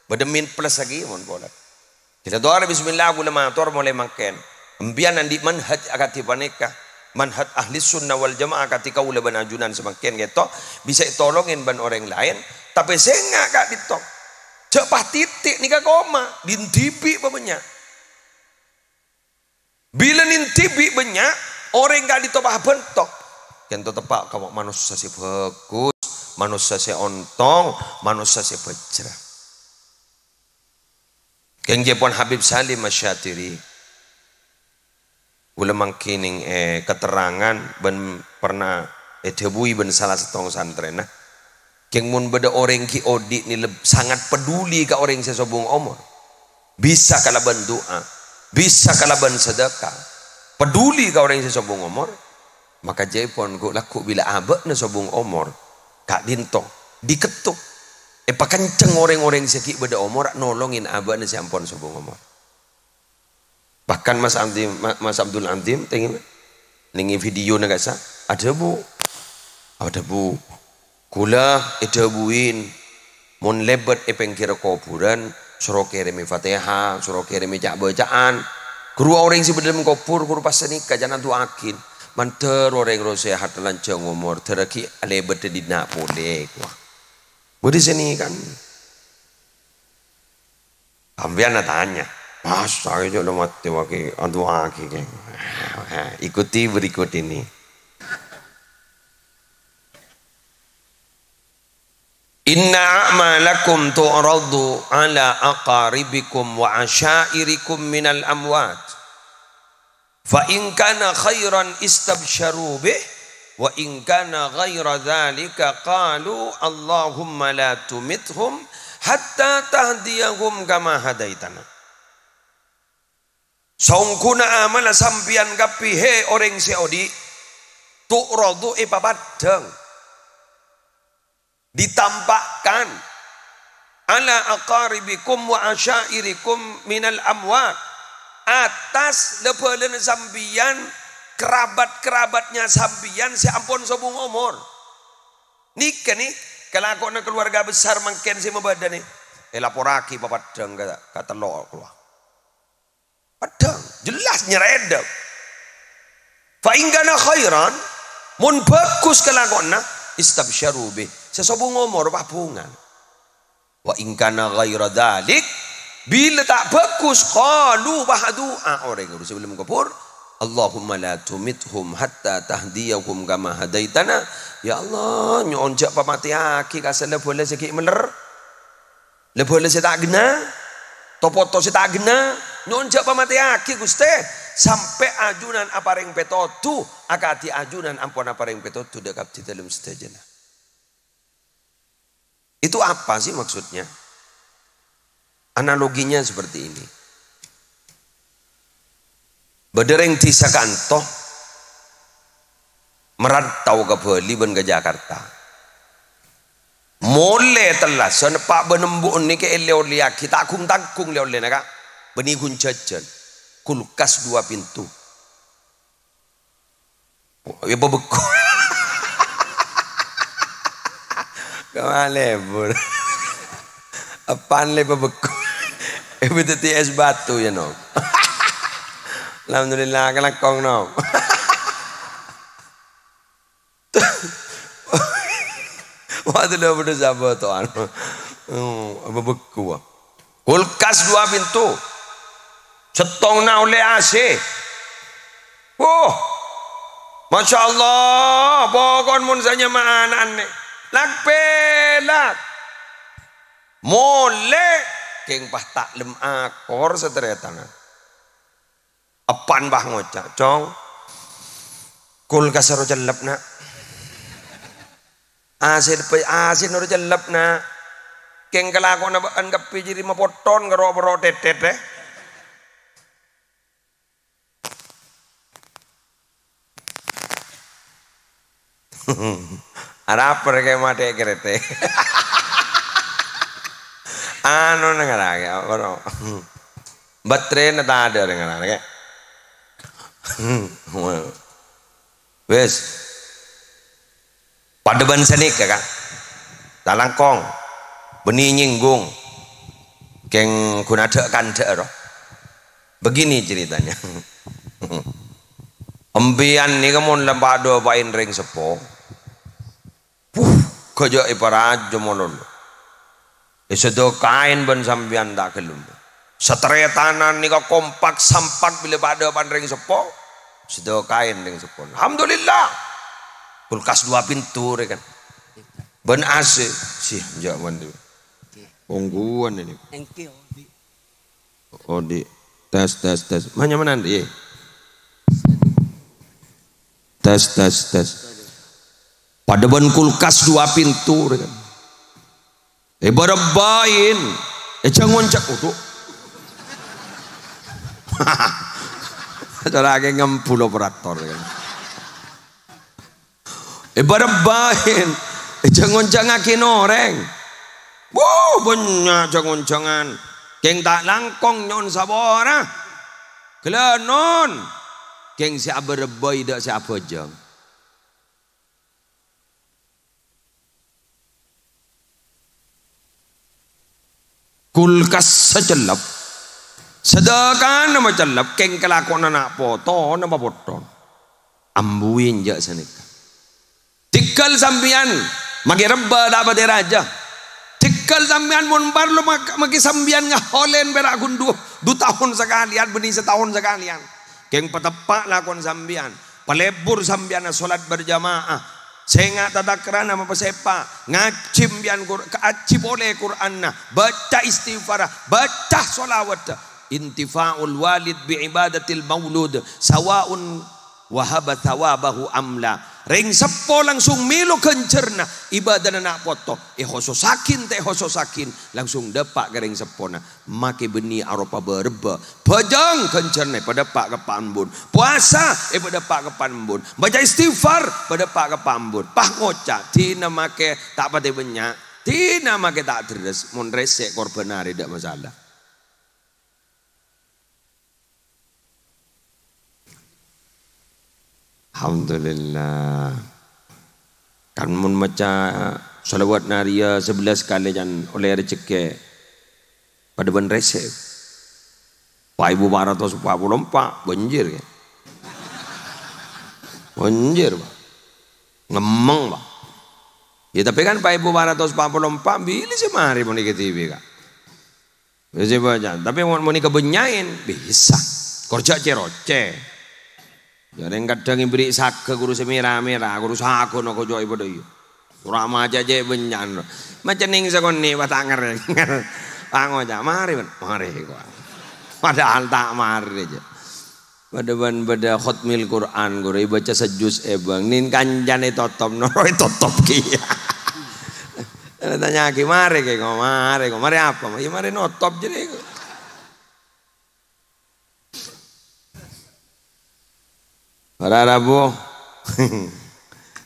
Bâdâ min plus lagi mon polè. Kita doa, bismillah, ghulâ mator molaè mangkèn. Empiyan andi' manhaj akadhi panèka. Manhaj ahli sunnah wal jamaah akadhi kaulâ bân ajunan samangkèn kèto, bisa ètolongè bân orèng laèn, tapè sènga' ka'dinto. Jhâ' pas titi' nèka koma, dhin dhibi' bânnya'. Bilâ dhin dhibi' bânnya', orèng ka'dinto pas abhânto. Kènto teppa' ka manossa sè bhâghus, manossa sè ontong, manossa sè bhâjrâ. Kèng jhâ' pon Habib Salim Asy-Syatiri. Ghulâ mangkèn nèng, eh, keterangan bân pernah èdhâbuwi bân sala sèttong santrèna. Kèng mon bâdâ orèng ghi' odi' nè leb-, sangat peduli ka orèng sè sobung omor. Bisa kalabân du'a, bisa kalabân sadhâka. Peduli ka orèng sè sobung omor. Maka jhâ' pon ghu-, lagghu' bilâ abâ'na sobung omor, ka'dinto, diketto. Èpakencèng orèng-orèng sè ghi' bâdâ omor, nolongè abâ'na sè ampon sobung omor. Bahkan Mas Abdi-, Ma-, Mas Abdul Adim, tèngè, nèng video nèka sa, adhâbu, adhâbu, Ghulâ èdhâbuwin, mon lèbât è pèngghirra kobhurân, soro kèrèmè Fatèha, soro kèrèmè ca'-bâca'an. Ghâruwa orèng sè bâdâ dâlem kobhur, ghâruwa pas sanèka, jhâ' adu'aaghin. Mandhâr orèng rowa sehat lanjhâng omor, dhârâghi alèbât è dinna' polè, kowa. Bâdâ sanèka. Sampèyan atanya, "Mas, saya juga mati wagi, adu'aaghi, kèng." Ikuti berikut ini. "Inna a'malakum tu'radu ala aqaribikum wa asyairikum minal amwat. Fa in kana khairan istabsyaru bih, wa in kana ghaira dzalika qalu Allahumma la tumithum hatta tahdiyahum kama hadaitana." Saongghuna amalla sampèyan kabbhi, he orèng sè odi', tu'radu èpapaddhâng. Ditampakkan, "Ala aqaribikum wa asyairikum minal amwat," atas la-bhâlâna sampèyan, kerabat-kerabatnya sampèyan sè ampon sobung omor. Nèka nè, kalakowanna keluarga besar mangkèn sè mabâdâ nè, èlaporraghi papaddhâng ka, ka tello' rowa. Peddhâng, jelas nyerèdhâ. "Fa in kana khairan," mon bhâghus kalakowanna, "istabsyaru bih," sè sobung omor pas bhunga. "Wa in kana ghaira dzalik," bilâ ta' bhâghus, qalu, pas adu'a orèng sè bâdâ dâlem kobhur, "Allahumma la tumithum hatta tahdiyahum kama hadaitana." "Ya Allah, nyo'on jhâ' pamatèyaghi ka sè la-bhâlâ sè ghi' mèller." La-bhâlâ sè ta' ghenna, to-poto sè ta' ghenna, nyo'on jhâ' pamatèyaghi, Ghustè, sampè' ajunan aparèng pètodhu, akadhi ajunan ampon aparèng pètodhu dâ' ka abdhidhâlem sadhâjâna. Itu apa sih maksudnya? Analoginya seperti ini. Bâdâ rèng dhisa ka'anto merantau ka Bali bân ka Jakarta. Molè tellasan eppa' bân embu' nèka èlè-ollèyaghi, ta' ghung-tangghung lè-ollèna, Ka'. Bânnè ghun jhâjhân. Kulkas dua pintu. Wah, ya pabekku. Kamalè, Bur. Apaan lè pabekku? Ebi dhâddhi es batu ya, no. Alhamdulillah, kalangkong, no. Waduh, lho, padâ saboto'an. Hmm, pabekku, wah. Kulkas dua pintu. Sèttongnga ollè A C. Wah. Masya Allah, pokon mon sanyama ana'na. Lak-pelak. Molè, kèng pas ta' lem akor satarètanna. Eppan pas ngoca', "Cong, kulkas ro cellep, Na'. A C pe-, A C noro cellep, Na'. Kèng kalakowanna bâ'ân kabbhi jârèya mapotton karo poro' tètèt, eh." Arapa rè kè matè kèrètè. Anu nèngarraghi, apa no? Batterèna tadâ' nèngarraghi. Wis. Padâ bân sanèka, Ka'. Lalangkong. Bânnè nyènggung. Kèng ghun adâ'-kandâ'â, ro. Begini ceritanya. Empèyan nèka mon la padâ bân rèng seppo. Puh, ghâjâ' èparajâ malolo. Èsadâkaè bân sampèyan ta' ghellem. Sataretanan nèka kompak sampat bilâ padâ bân rèng seppo. Sadâkaè rèng seppona. Alhamdulillah. Kulkas dua pintu rè kan. Bân A C. Sih, jâ' mantu. Ongghuwân ini. Thank you, Odi. Odi. Tes, tes, tes. Manyamanan, yè. Tes, tes, tes. Padâ bân kulkas dua pintu, rè kan. Èbârâbbâi, èjhâng-onjhâng, odu. Cara akè ngembul operator, rè kan. Èbârâbbâi, èjhâng-onjhângngaghi orèng. Wuh, bânnya' jhâng-onjhângan. Kèng ta' langkong nyo'on sapora. Ghellâ' non. Kèng sè abârâbbâi dâ' sè abhâjâng. Kulkas sacellep. Sadâkana macellep, kèng kalakowanna na' potona papothong. Ambuwi enjâ' sanèka. Tèghâl sampèyan, makè rebbhâ ta' patè rajâ. Tèghâl sampèyan mon parlo mak-, makè sampèyan ngaholèn pèra' ghun du, du taon sakalèyan, bânnè sataon sakalèyan. Kèng pateppa' lakon sampèyan. Palebur sampèyan asholat berjamaah. Sènga' tatakrana mapasèpa'. Ngajhi sampèyan Qur-, kaaji polè Qur'anna. Baca istighfara. Baca sholawatta. Intifa'ul walid bi ibadatil maulud. Sawa'un wahaba thawabahu am la. Rèng seppo langsung mèlo ghânjhârna ibadana na' poto. Èhosossaghi ta' èhosossaghi, langsung dâpa' ka rèng seppona. Makè bânnè aropa bârebbhâ. Bhâjâng ghânjhârna èpadâpa' ka pa'embun. Powasa èpadâpa' ka pa'embun. Baca istighfar padâpa' ka pa'embun. Pas ngoca', "Dina makè ta' patè bânnya', dina makè ta' ḍerres, mon rèsè' korbhân arè ḍâ' masalah." Alhamdulillah. Kan mon maca shalawat nariyah sabellâs kalè can ollè rejekkè padâ bân rèsè'. Pa' èbu pa' ratos pa' polo empa', bânjir, ya. Bânjir, Pak. Ngemmeng, Pak. Ya, tapè kan pa' èbu pa' ratos pa' polo empa' bilâ sè marè mon èkadhibi, Ka'? Bisa baca. Tapè mon, mon èkabânnya'è, bisa. Kor jhâ' cè-rocè. Jhâ' rèng kadhâng èberri' saghâ ghuru sè mèra-mèra, ghuru saghâna kocok è padâ iyâ. Sura' maca cè' bânnya'an. Maca nèng sakonè' wa ta' ngarèng. Pangoca', "Marè, bân." "Marè, kok." Padahal ta' marè, jhâ'. Padâ bân bâdâ khotmil Qur'an, ghuru èbâca sajus èbâng. Nèng kancana ètotop, noro' ètotop kèya. Tanya'aghi, "Marè kè, kok? Marè, kok? Marè apa?" "Ya, marè notop jârèya, kok." Para rabu.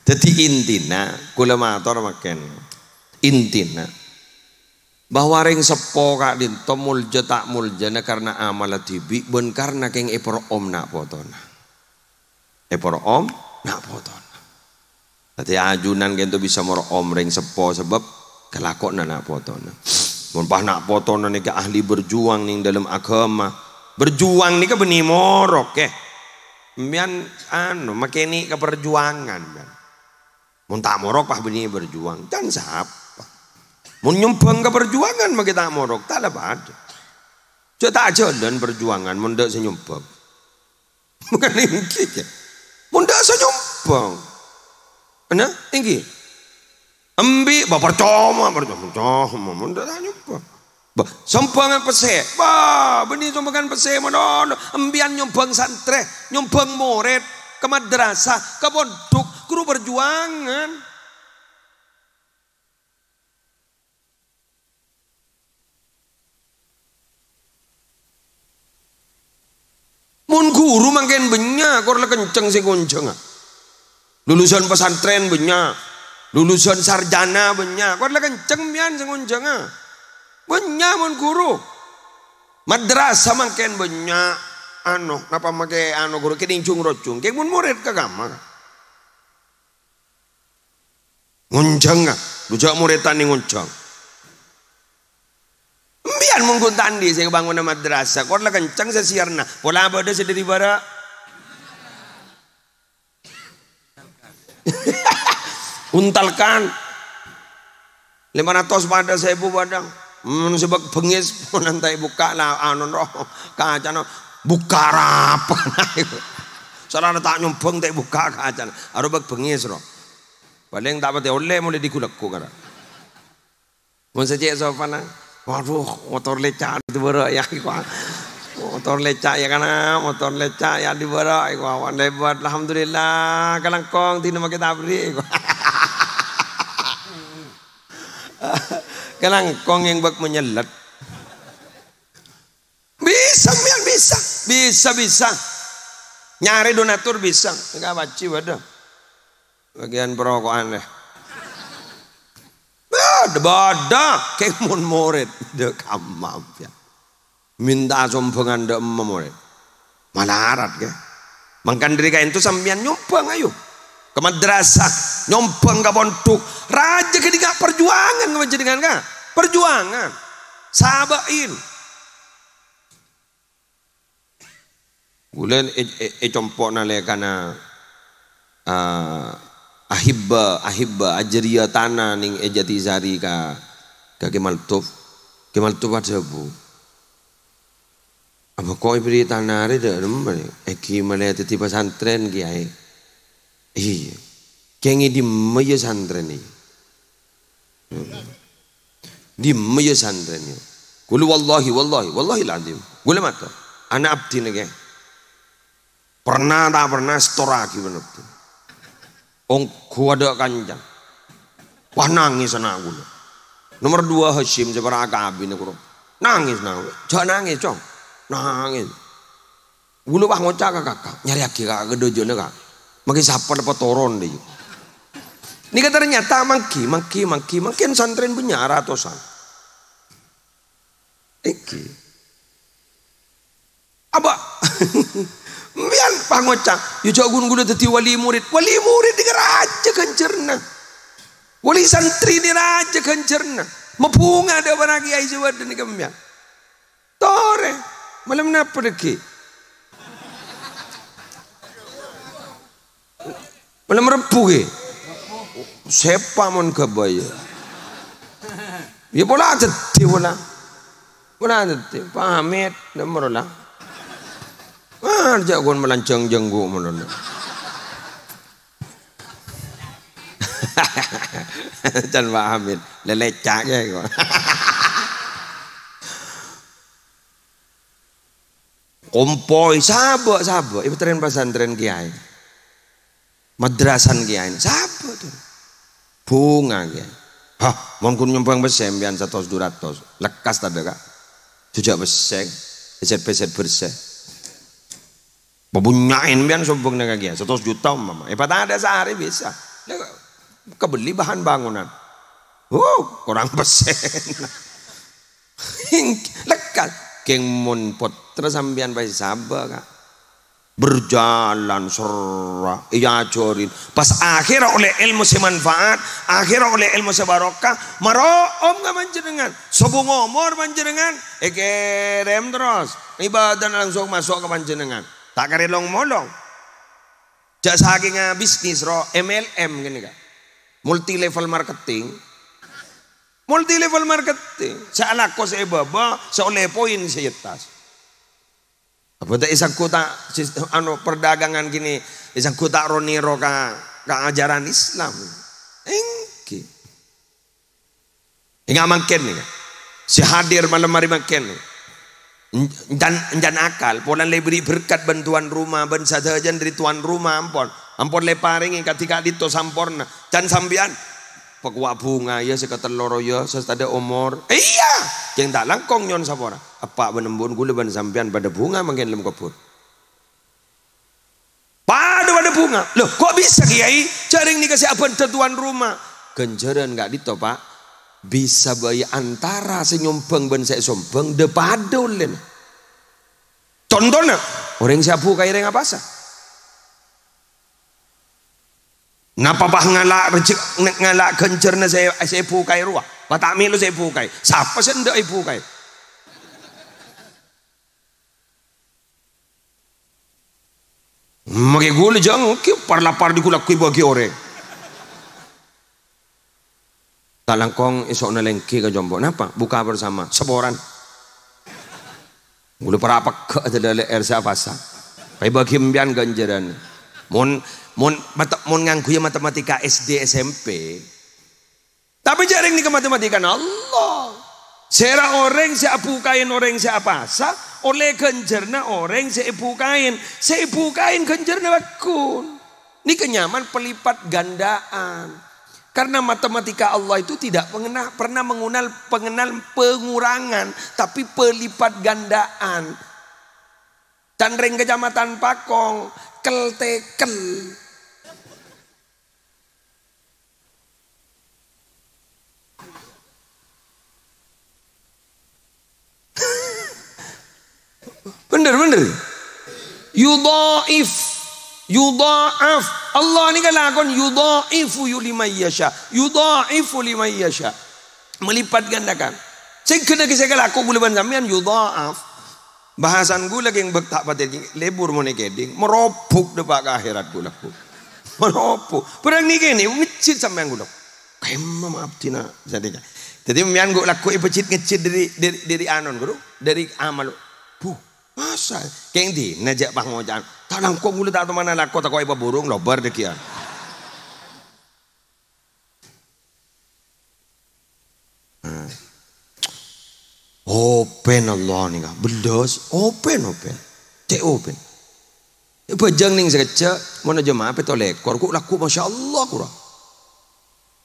Dhâddhi intina, kaulâ mator mangkèn. Intina, bahwa rèng seppo ka'ḍinto molja ta' moljâna karna amalla dhibi' bân karna kèng èparè'om na' potona. Èparè'om na' potona. Dhâddhi ajunan ka'ḍinto bisa marè'om rèng seppo sabâb kalakowanna na' potona. Mon pas na' potona nèka ahli berjuang nèng ḍâlem aghâma. Berjuang nèka bânnè morok, eh. Sampèyan, anu, makènè' ka perjuangan, kan. Mon ta' morok pas bânnè berjuang, can sapa? Mon nyombhâng ka perjuangan makè ta' morok, ta' la paḍâ. Jhâ' ta' ajhâlân perjuangan mon ḍâ' sè nyombhâng. Bukan èngghi, ya. Mon ḍâ' sè nyombhâng. Ana, èngghi. Embi', bâ, parcoma, parcoma, parcoma, mon ḍâ' sè nyombhâng. Bâ, sombhângan pèssè. Bâ, bânnè sombhângan pèssè, manono. Embiyan nyombhâng santrè, nyombhâng morèd, ka madrasah, ka ponḍhuk, ghuru parjuwangan. Mon ghuru mangkèn bânnya', kor la kencèng sè ngonjhângnga. Lulusan pesantren banyak. Lulusan sarjana banyak. Kok la kenceng mbiyan sing ngonjhângnga? Banyak mon guru. Madrasah mangkèn banyak. Anu, napa make anu guru kènèng jung-rojung. Kèng mon murid ka kamma. Ngonjhâng, ka. Dujâ' muridhân ngonjhâng. Mbiyan mon ghun ta' andi' sè bângona madrasah, kor la kenceng sè siyarna. Pola bâdâ sè dâri bârâ'. Untalkan. Lèma ratos padâ, saèbu padâ. Hmm, sè bâk bengngès, mon ta' èbukka' la, anu, no. Kacana bukka' rapan. Saellana ta' nyombhâng, ta' èbukka' kacana. Aro bâk bengngès, ro. Palèng ta' patè ollè molaè dighu-lagghu, kara. Mon sè cè' sopana, waduh, motor lecak di bârâ' ya, iku. Motor lecak ya, kana, motor lecak ya di bârâ', iku awan lebat. Alhamdulillah, kalangkong dina make tabri', iku. Kalangkong yang bak menyellet. Bisa, mbiyan, bisa. Bisa, bisa. Nyarè donatur bisa. Enggak wajib ada. Bagian perokokan deh. Bâdâ, bâdâ. Kèng mon morid. Dâ' kamma, ya. Minta sombhângan dâ' emma morid. Malarat, ya. Mangkana dâri kaènto sampèyan nyombhâng, ayo. Ka madrasah, nyombhâng ka pondhuk. Rajâ ghânèka parjuwângan ka panjhennengngan, ka. Parjuwângan. Sabâ'in. Ghulâ è, è, è compo' nalèkana, ah, ahibba, ahibba, ajâriyâ tana nèng è Jatisari ka, ka Kè Maltuf. Kè Maltuf adhâbu, "Apa kok èbèrri' tana arè dâ' remma, èngghi malè dhâddhi pesantren, Kèyaè?" "Iyâ." "Kèng è dimma, yâ, santrèn, iyâ?" "Dimma, yâ, santrèn, yâ?" "Ghulâ wallahi, wallahi, wallahil adzim." Ghulâ mator, "Ana' abdhina, Kè. Perna ta' perna, èstorraghi bân abdhina. Ongghu adâ' kanca." Wah, nangès ana' ghulâ. Nomer dua Hasyim sè para' akabin, kuro. Nangès, nangès. "Jhâ' nangès, Cong." Nangès. Ghulâ pas ngoca' ka kaka', "Nyarèyaghi, Ka', ka dâjâna, Ka'. Mangkè sapa la patoron, dâ' iyâ." Nèka ternyata mangghi, mangghi, mangghi, mangkèn santrèn bânnya' ratosan. Èngghi. Apa? Mbiyan pas ngoca', "Yâ, jhâ' ghun ghulâ dhâddhi wali murid." Wali murid nèka rajâ ghânjhârânna. Wali santrè nèka rajâ ghânjhârânna. Mabhunga dâ' para' kèyaè sè bâdâ nèka mbiyan. Torè, malem napa dhâggi'? Malem Rebbhu, ghi? Sèpa mon ghâbây, yâ? Yâ, pola dhâddhi, pola. Pola dhâddhi. Pamèt, nomor la. Ah, jhâ' ghun malanjhâng jhângghu' mon la. Can Pak Hamid, lèlècak ya, kok. Kompoy, sabâ', sabâ'. Ibu tren pesantren kèyaè. Madrasan kèyaè. Sabâ' tuh. Bhunga kèyaè. Hah, mon ghun nyombhâng pèssè sampèyan satos du ratos. Lekkas tadâ', Ka'? Jhâ' pèssè. Pèssè-pèssè bârsè. Pabunnya'èn sampèyan sombhângnga ka kèyaè, satos juta umpama. Èpatadâ' saarè bisa. Lah, kabelli bahan bangunan. Huh, korang pèssè. Lekkas. Kèng mon pottra sampèyan pas sabâ', Ka'. Berjalan serra, èajhârin. Pas akhèr ollè èlmo sè manfaat, akhèr ollè èlmo sè barokah, maro'om ka panjhennengngan. Sobung omor panjhennengngan, èkèrèm terros. Ibadana langsung maso' ka panjhennengngan. Ta' karè long-molong. Jhâ' sakènga bisnis ro M L M kènè, Ka'. Multi level marketing. Multi level marketing. Sè alako sè è bâbâ, sè ollè poin sè è attas. Apa ta' èsangghu ta', sis-, anu, perdagangan kènè, èsangghu ta' ro-nèro ka, ka ajaran Islam. Èngghi. Enga' mangkèn, nèka. Sè hadir malem arè mangkèn, nèka. Èn-, èncana, èncana akal, polana la èberri' berkat bân tuan rumah, bân sadhâjâna dâri tuan rumah, ampon. Ampon la èparèngè kadhi ka'dinto samporna. Can sampèyan, pakowa' bhunga, yâ, sè katello rowa, yâ, sè tadâ' omor. Iyâ, kèng ta' langkong nyo'on sapora. Eppa' bân embu'en ghulâ bân sampèyan padâ bhunga mangkèn lem kebbhun. Padâ-padâ bhunga. Loh, kok bisa, Kiai? Jhâ' rèng nèka sè abhândhâ tuan rumah. Ghânjhârân ka'dinto, Pak. Bisa bhâi antara sè nyombhâng bân sè èsombhâng dhâ-padhâ ollèna. Contona, orèng sè abukaè rèng apasa. Napa pas ngala' rejek-, ngala' ghânjhârânna sè, sè èbukaè rowa? Pas ta' mèlo sè èbukaè. Sapa sè endâ' èbukaè? Makè ghulâ jhâ' ngghi par-lapar dhi ghulâ ghu èbâghi orèng. Ta' langkong èso'na lèngghi ka compo'. Napa? Buka bersama. Saporan. Ghulâ para' pegghâ' adâlâ lè'èr sè apasa. Pas èbâghi empèyan ghânjhârân. Mon, mon, mate-, mon ngangghuy matematika S D S M P. Tapè jhâ' rèng nèka matematikana Allah. Sèra orèng sè abukaè orèng sè apasa, ollè ghânjhârânna orèng sè èbukaè. Sè èbukaè ghânjhârânna bhâghus. Nèka nyamana pelipat gandaan. Karena matematika Allah itu tidak pernah, pernah mengenal, pengenal pengurangan, tapi pelipat gandaan. Can rèng Kecamatan Pakong, kel-tekel. Bhender, bhender. Yudha'if, yudha'af. Allah nèka lakon yudha'ifu yu liman yasha. Yudha'ifu liman yasha. Melipat gandakan. Sè ghânèka sè kalako ghulâ bân sampèyan yudha'af. Bahasan ghulâ kèng bâk ta' patè lebur mon èkèdhing, marobuk dâpa' ka akhèrat ghulâ. Marobuk. Bârâng nèkè nè ngejjhit sampèyan ghulâ. Kemma abdhina sadhâjâ. Dhâddhi sampèyan ghu-, lagghu' èbâjhit ngejjhit dhâri, dhâri, dhâri anon, Guru, dhâri amal. Bu, masa? Kèng dina jhâ' pas ngoca'an. Ta' langkong ghulâ ta' toman alako, tako' èpabhurung, lobâr dhâgghiyân. Nah. Open Allah nèka, bellas, open, open. Cè' open. È bhâjâng nèng sakejjhâ', mon jemaah pètto lèkor, kok lagghu', masya Allah, kura.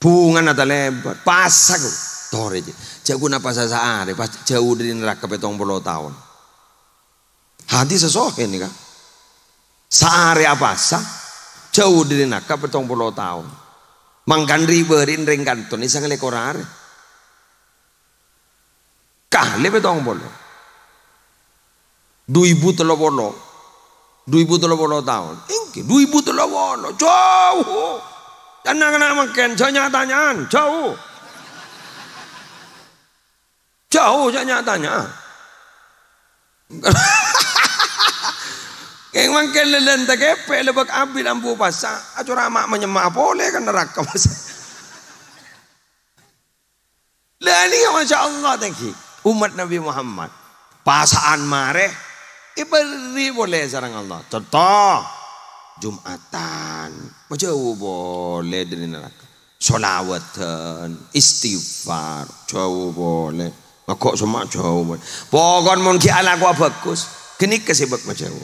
Bhungana talèbât, pasa, kok. Torè, jhâ'. Jhâ' ghuna pasa saarè, pas jhâu dhâri naraka pèttong polo taon. Hadis sahih nèka. Saarè apasa, jhâu dhâri naraka pèttong polo taon. Mangkana ri'-bâri'na rèng kanto nè sanga lèkor arè. Kalè pèttong polo. Du èbu tello polo. Du èbu tello polo taon. Èngghi, du èbu tello polo. Jhâu. Can na'-kana' mangkèn, jhâ' nya'-tanya'an. Jhâu. Jhâu, jhâ' nya'-tanya'an. Kèng mangkèn lèlèn takèpè' lèbâk abit ambu pasa. Acora ma'-, manyemma' polè ka naraka pasa. Lah, nèka, masya Allah, tèngghi. Ommat Nabbhi Muhammad. Pasa'an marè, èbâri' polè sareng Allah. Conto, Jum'atan. Majhâu polè dhâri naraka. Sholawatan, istighfar, jhâu polè. Magho' semma' jhâu polè. Pokon mon ghi' alakowa bhâghus, ghânèka sè bâk majhâu.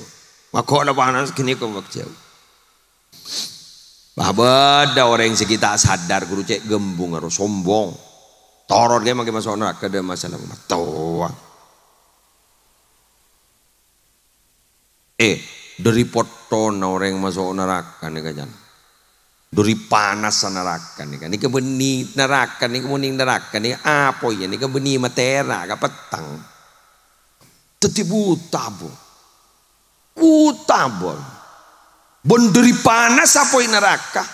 Magho' la panas, ghânèka bâk jhâu. Bâ-, bâdâ orèng sè ghi' ta' sadar, ghuru, cè' ghâmbung aro sombong. Torot kèya mangkè maso' naraka, dâ' masalah mattowa. Eh, dhâri pottona orèng maso' naraka nèka, can. Dhâri panassa naraka nèka. Nèka bânnè naraka nèka, mon nèng naraka nèka apoy, nèka bânnè matèra ka petteng. Dhâddhi buta, Bu. Buta, Bu. Bân dhâri panas apoy naraka.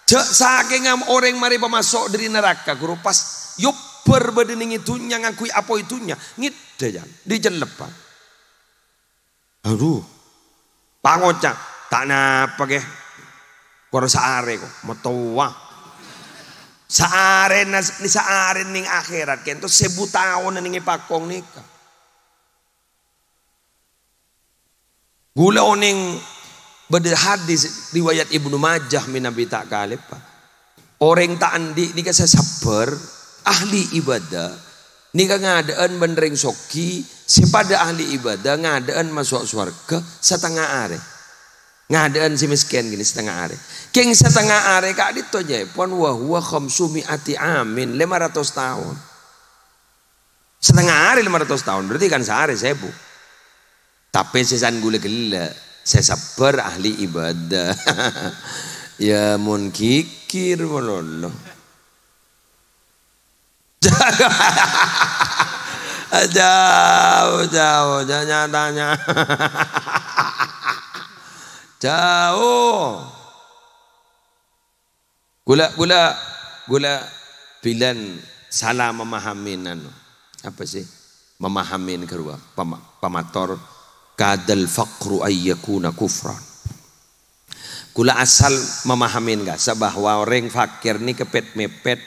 Jhâ' sakènga orèng marè pamaso' dhâri naraka, ghuru, pas yobbhâr bâdâna nèng è dhunnya ngangghuy apoy dhunnya. Ngèdhâ, can. Dhâri cellebbhân. Adhu. Pangoca', "Ta' napa, kè. Kor saarè, ko'. Mattowa." Saarèna, saarè nèng akhèrat, kènto sèbu taon nèng è pakong nèka. Ghulâ onèng bâdâ hadis riwayat Ibnu Majah, mènabi ta' kalèppa. Orèng ta' andi' nèka sè sabbhâr, ahli ibadah, nèka ngadâ'ân bân rèng soghi sè padâ ahli ibadah ngadâ'ân maso' sowarghâ satengnga arè. Ngadâ'ân sè mèskèn ghânèka satengnga arè. Kèng satengnga arè ka'dinto jhâèpon, wa huwa khamsu mi'ati amin, lèma ratos taon. Satengnga arè lèma ratos taon, berarti kan saarè sèbu. Tapè sè san ghulâ ghellâ', Sè sabbhâr ahli ibadah. Ya, mon ghighir malolo. Jhâu, jhâu, jhâ' nya-tanya. Jhâu. Ghulâ, ghulâ, ghulâ bilân sala mamahamin anu. Apa sih? Mamahamin ghâruwa. Pama-, pamator, "Kadal faqru ayyakuna kufran." Ghulâ asal mamahamin kassa' bahwa orèng fakir nèka pèt-mèpèt,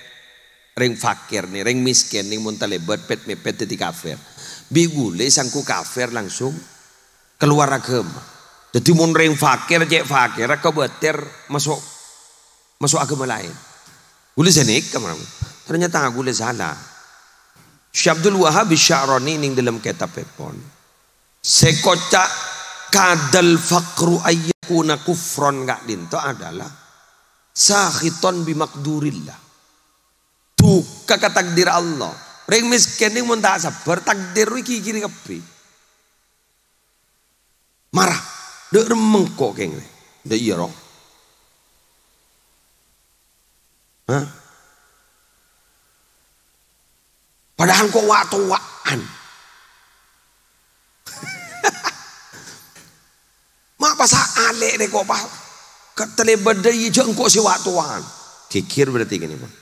orèng fakir nè, orèng mèskèn nè mon talèbât pèt-mèpèt dhâddhi kafir. Bi' ghulâ sangko kafir langsung kalowar aghâma. Dhâddhi mon rèng fakir cè' fakirra kabâtèr maso', maso' aghâma laèn. Ghulâ sanèka, mara. Ternyata ghulâ sala. Syekh Abdul Wahhab Sya'rani nèng dâlem kètabbhèpon, sè koca' "Kadal faqru ayyakuna kufron" ka'dinto adalah sakhiton bi maqdurillah. Duka ka takdir Allah. Rèng mèskèn nèng mon ta' sabbhâr, takdir rowa èghighiri kabbhi. Mara, dâ' remma engko' kèng rè. Dâ' iyâ, ro. Hah? Padahal ko' wa'-towa'an. Ma' pas alè' rè ko' pas ka-, talèbât dâ' iyâ jhâ' engko' sè wa'-towa'an. Ghighir berarti kènè, Pak.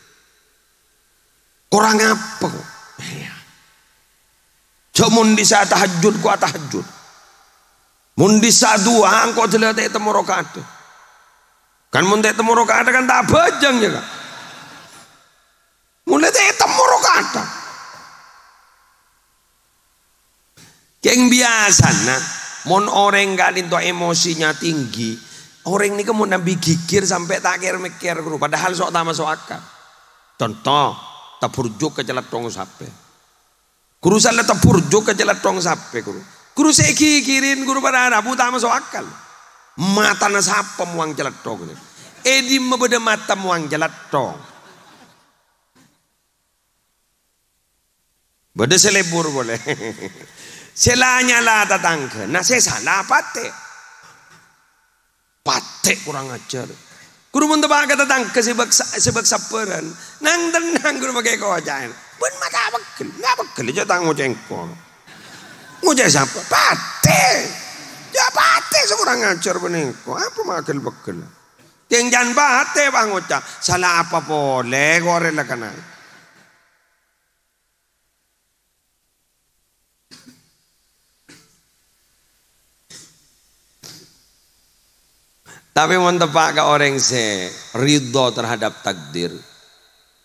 Korang apa ko'? Iyâ. Jhâ' mon dhisa tahajjud ko' atahajjud. Mon dhisa du'a engko' dâlâ ta' ètemmo raka'atta. Kan mon ta' ètemmo raka'atta kan ta' abhâjâng, yâ, Ka'? Mon la ta' ètemmo raka'atta. Kèng biyasana, mon orèng ka'dinto emosinya tinggi, orèng nèka mon nambi ghighir sampè' ta' kèr-mèkkèr, ghuru, padahal sok ta' maso' akal. Conto, taburjuk ka calèthong sapè. Ghuru sala taburjuk ka calèthong sapè, ghuru. Ghuru sè èghighiri, ghuru, para rabu ta' maso' akal. Matana sapa mowang calèthong? È dimma bâdâ mata mowang calèthong? Bâdâ sè lebur polè. Sè la nyala tatangghâna, sè sala patè'. Patè' korang ajhâr. Ghuru mon teppa' ka tatangghâ sè bâk-, sè bâk-sabbhârân. Nang-tennang ghuru makè koca'na. Bân ma' ta' pegghel. Nga' pegghel jhâ' ta' ngocè' engko'. Ngocè' sapa? Patè'. Jhâ' patè' sè korang ajhâr panèko. Apa ma' ghel-pegghel? Kèng can patè' pas ngoca'. Sala apa polè kok rè la kennèng? Tapè mon teppa' ka orèng sè ridho terhadap takdir,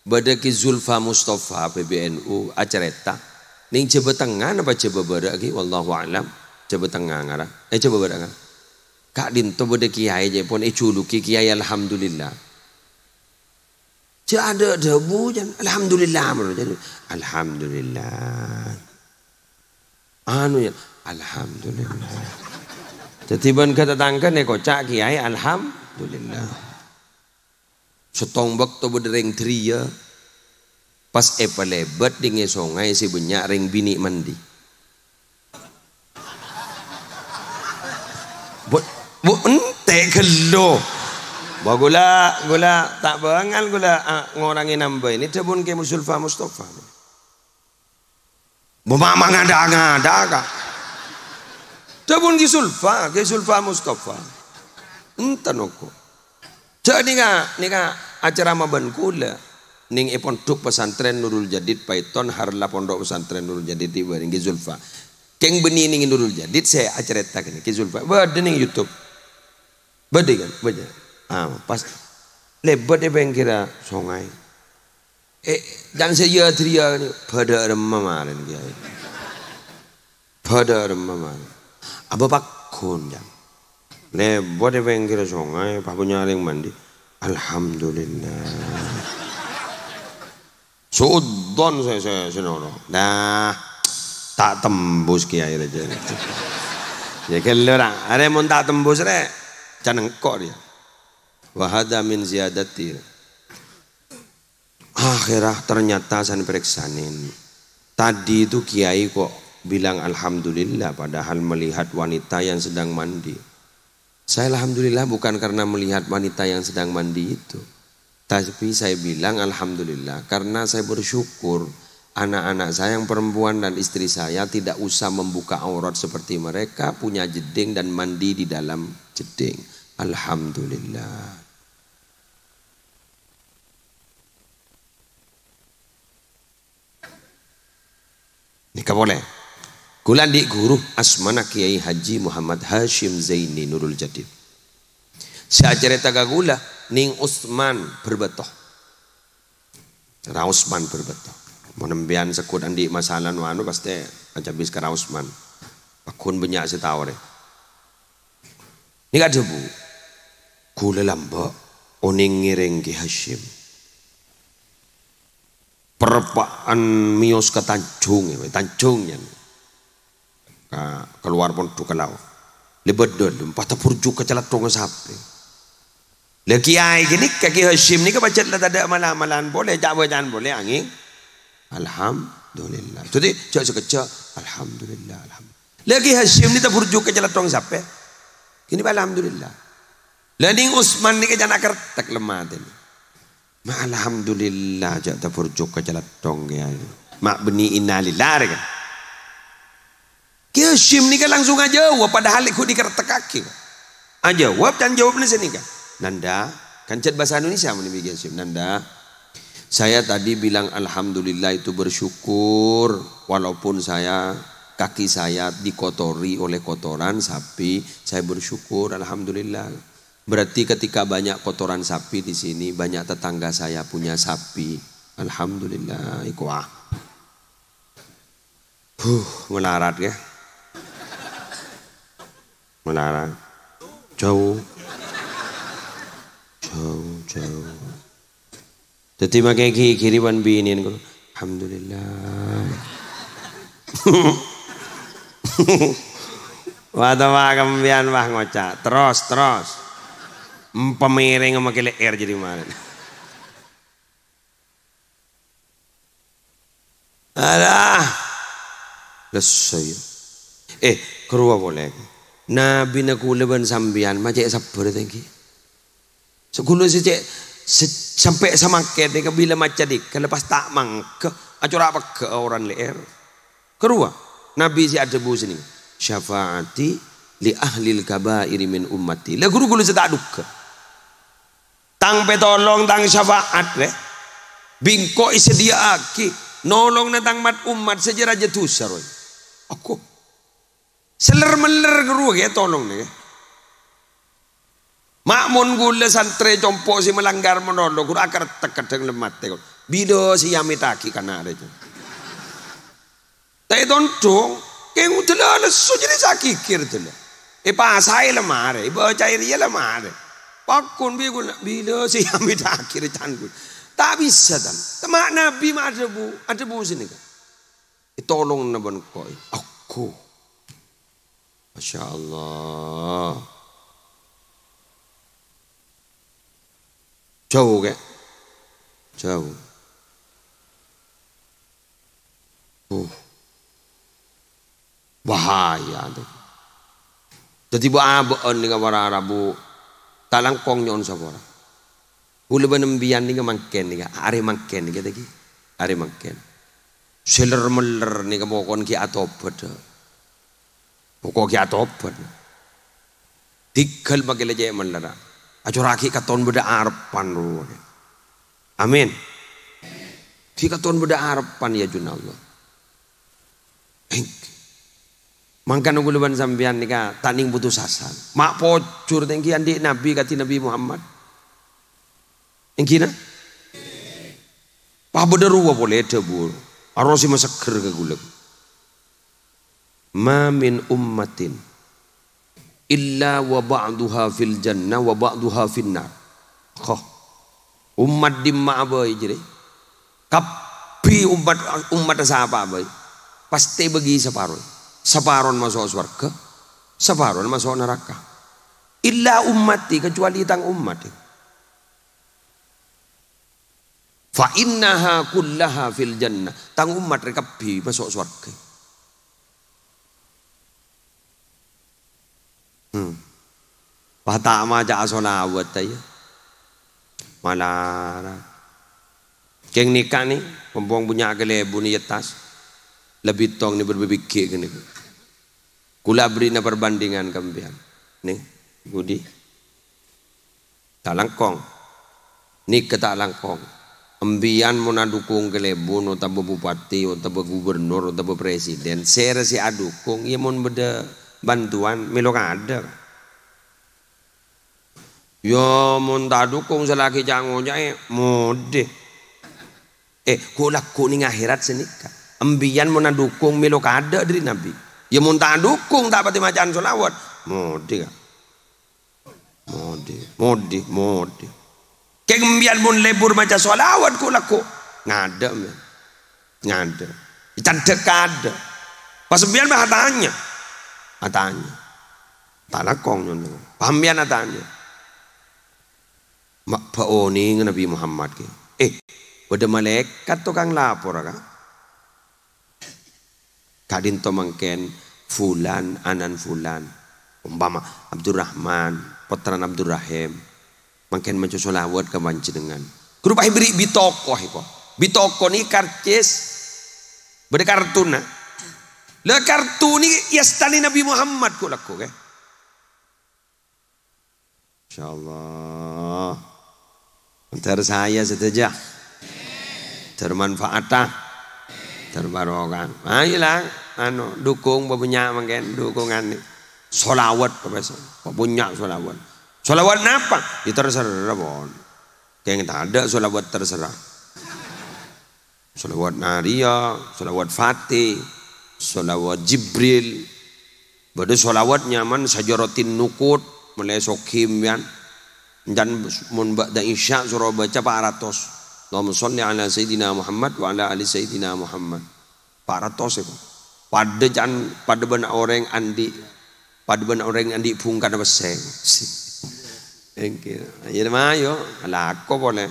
bâdâ Ki Zulfa Mustafa, P B N U, acarèta, nèng Jhâbâ Tengnga napa Jhâbâ Bârâ' ghi, wallahu a'lam, Jhâbâ Tengnga ngara, eh, Jhâbâ Bârâ' ngara. Ka'dinto bâdâ kiyaè, ca'èpon èjuluki Kiyaè Alhamdulillah. Jhâ' adâ' dhâbu, can. Alhamdulillah, moro, can. Alhamdulillah. Anu, ya, alhamdulillah. Dhâddhi bân ka tatangghâ nèko ca' kiyaè, alhamdulillah. Sèttong bâkto bâdâ rèng dhâriyâ, pas èpalèbât dingngè songay sè bânnya' rèng binè' mandi. Bu, bu, ente' ghâllu. Bâ, ghulâ, ghulâ ta' bângal ghulâ, a, ngorangè nambâi. Nè dhâbuna Kè Zulfa Mustafa. Bâ, ma', ma' ngada-ngada, Ka'. Dhâbuna Kè Zulfa, Kè Zulfa Mustafa. Enten, oko. Jhâ' nèka, nèka acarama bân ghulâ nèng è pondhuk pesantren Nurul Jadid Paiton, harla pondhuk pesantren Nurul Jadid è bâreng Kè Zulfa. Kèng bânnè nèng Nurul Jadid sè acarèta kènè, Kè Zulfa. Bâdâ nèng YouTube. Bâdâ, kan? Bâdâ. Ah, pas lèbât è pèngghirra songay. Eh, can sè iyâ dhâriyâ nè, bâdâ remma marèn, Kiyaè. Bâdâ remma marèn. Abâ' pagghun, can. Lèbât è pèngghirra songay, pas bânnya' rèng mandi. Alhamdulillah. Su'udzon sè, sè, sè noro. Nah, ta' tembus, Kiyaè, rè, jâ. Yâ, ghellâ', ra. Arè mon ta' tembus, rè, can engko', rè. Wa hadza min ziyadati. Akhirnya ternyata san parèksanè. Tadi itu kiai kok bilang alhamdulillah padahal melihat wanita yang sedang mandi. Saya alhamdulillah bukan karena melihat wanita yang sedang mandi itu. Tapi saya bilang alhamdulillah karena saya bersyukur anak-anak saya yang perempuan dan istri saya tidak usah membuka aurat seperti mereka, punya jeding dan mandi di dalam jeding. Alhamdulillah. Nèka polè. Kaulâ andi' ghuru asmana Kiai Haji Muhammad Hasyim Zaini Nurul Jadid. Sè acarèta ka kaulâ, Neng Usman Bârbâto. Ra Usman Bârbâto. Mon sampèyan segghut andi' masalah no anu, pastè acabis ka Ra Usman. Pagghun bânnya' sè tao rè. Nèka adhâbu, "Kaulâ lambâ' onèng ngèrèng Kè Hasyim. Parèppa'an mèyos ka Tanjung, yâ, Tanjung, yâ. Ka, kalowar pondhuk ka lao. Lèbât dhâlem, pas taburjuk ka calèthongnga sapè." Lah, kiyaè ghânèka, Kè Hasyim nèka pajhât la tadâ' mal-amalan polè, ca'-bâcaan polè, angèng alhamdulillah. Dhâddhi, jhâ' sakejjhâ', "Alhamdulillah, alhamdulillah." Lah, Kè Hasyim nèka taburjuk ka calèthong sapè? Ghânèka, "Alhamdulillah." Lah, Neng Usman nèka jhâ' na' kertèk lemma atèna. "Ma' alhamdulillah, jhâ' taburjuk ka calèthong, Kiyaè." Ma' bânnè innalillah, rè, kan? Kè Hasyim nèka langsung ajâwâb, padahal ghu' dikertèkkaghi. Ajâwâb, can jâwâbbhâ sanèka. "Nanda," kan cèt bhâsa Indonesia mon bi' Kè Hasyim, "Nanda, saya tadi bilang alhamdulillah itu bersyukur, walaupun saya, kaki saya dikotori oleh kotoran sapi, saya bersyukur, alhamdulillah. Berarti ketika banyak kotoran sapi di sini, banyak tetangga saya punya sapi. Alhamdulillah, iku ah." Huh, malarat, yâ. Malarat. Jhâu. Jhâu, jhâu. Dhâddhi, makè ghi-, ghiri bân binèn, "Alhamdulillah." Wah, ta' ma' sampèyan, wah, ngoca'. Terros, terros. Em-, pamèrèng makè lè'èr jârèya marèn. Alah. Lesso, yâ. Eh, karowa polè. Nabbhina kaulâ bân sampèyan ma' cè' sabbhâr, ta' ènggi. Sè kaulâ sè cè', sè, sampè' samangkèn nèka bilâ maca dhika, la pas ta' mangghâ, acora' pegghâ'â orèng lè'èr. Karowa, Nabbhi sè adhâbu sanèka, "Syafaati li ahlil kabairi min ummati." La, ghuru kaulâ sè ta' dhugghâ. Tang pètolong, tang syafaat, rè. Bi' engko' èsadhiyâ'aghi nolongnga tang mat-ommat sè jâ-rajâ dhusa, roy. Aku. Sè lèr-mellèr ghâruwa ghi' ètolong, nèka. Ma' mon ghulâ santrè compo' sè malanggar malolo, ghuru akertèk kadhâng lemma atè, kon. Bilâ sè èamèttaghi kana' rè, jâ. Ta' ètondhung, kèng dâlâ lesso jârèya sakèkèr dâlâ. Èpasaè la marè, èbâcaè rèya la marè. Pagghun bi' ghulâ, bilâ sè èamèttaghi rè can ghulâ. Ta' bisa, tan. Temma' Nabbhi ma' adhâbu, adhâbu sanèka. Ètolong na bân engko'. Aku. Masya Allah. Jhâu, kè? Jhâu. Uh. Bahaya, tuh. Dhâddhi, bâ'-abâ'ân nèka para rabu, ta' langkong nyo'on sapora. Kaulâ bân sampèyan nèka mangkèn nèka, arè mangkèn nèka, ta' ènggi. Arè mangkèn. Sè lèr-mellèr nèka poko'en ghi' atobhât, dâ. Pokok ghi' atobhât. Dhigghâl makè la cè' mellèra. Acora' ghi' katon bâdâ arebbhân rowa. Amin. Ghi' katon bâdâ arebbhân, yâ, jun Allah. Ènggi. Mangkana kaulâ bân sampèyan nèka ta' nèng putus asa. Ma' pojhur ta' ènggi andi' Nabbhi kadhi Nabbhi Muhammad. Ènggi, na? Pas bâdâ rowa polè dhâbu. Aro sè maseggher ka kaulâ. "Ma min ummatin illa wa ba'duha fil jannah wa ba'duha fin nar." Khoh. Ommat dimma'a bhâi jârèya. Kabbhi ommat, ommat sapa'a bhâi. Pastè èbâghi saparo. Saparona maso' sowarghâ, saparona maso' naraka. "Illa ummati," kecuali tang ommat. "Fa innaha kullaha fil jannah." Tang ommat rè kabbhi maso' sowarghâ. Hmm. Pas ta' maca'a sholawat, ta' iyâ? Malarat. Kèng nèka nè, pompong bânnya' kalèbun è attas. Lebbi tong nè berbibighi' ghânèka. Kaulâ aberri'na perbandhingan ka empèyan. Nè, budi. Ta' langkong. Nèka ta' langkong. Empèyan mon adukung kalèbun, otabâ bupati, otabâ gubernur, otabâ presiden, sèra sè adukung, iyâ mon bâdâ bantuan, mèlo kaadâ'. Iyâ, mon ta' adukung sè lakè ca'-ngoca'è, modhi. Eh, ghu'-lagghu' neng akhèrat sanèka. Empèyan mon adukung mèlo kaadâ' dâri Nabbhi. Iyâ, mon ta' adukung, ta' patè maca'an sholawat, modhi, Ka'. Modhi, modhi, modhi. Kèng empèyan mon lebur maca sholawat ghu'-lagghu', ngaadâ', men. Ngaadâ'. Candhâk kaadâ'. Pas empèyan bâ' atanya. Atanya. Ta' langkong nyono. Pas empèyan atanya. Ma-, bâ' onènga Nabbhi Muhammad kè. Eh, bâdâ malaèkat tokang lapor, Ka'. Ka'dinto mangkèn fulan anan fulan. Ompama Abdurrahman, pottrana Abdurrahim. Mangkèn maca sholawat ka panjhennengngan. Ghuru pas èberri' bitoko, èko. Bitoko nè karcis. Bâdâ kartuna. La kartu nè èastanè Nabbhi Muhammad ghu'-lagghu', kè. Insyaallah. Ter saya sadhâjâ. Ter manfaata. Ter barokah. Ayo lah, anu, dukung bânnya' mangkèn dukungan nè. Sholawat kepèsa. Bânnya' sholawat. Sholawat napa? Ya terserah, pon. Kèng tadâ' sholawat terserah. Sholawat Nariyah, sholawat Fatih, sholawat Jibril. Bâdâ sholawat nyaman sajaratin nukud, mèlè soghi empèyan. Encan mon ba'da isya soro baca pa' ratos. Allahumma sholli ala Sayyidina Muhammad wa ala ali Sayyidina Muhammad. Pa' ratos èko. Padâ can, padâ bân orèng andi', padâ bân orèng andi' bhungkana pèssè. Èngghi. Iyâ, mayo, alako polè.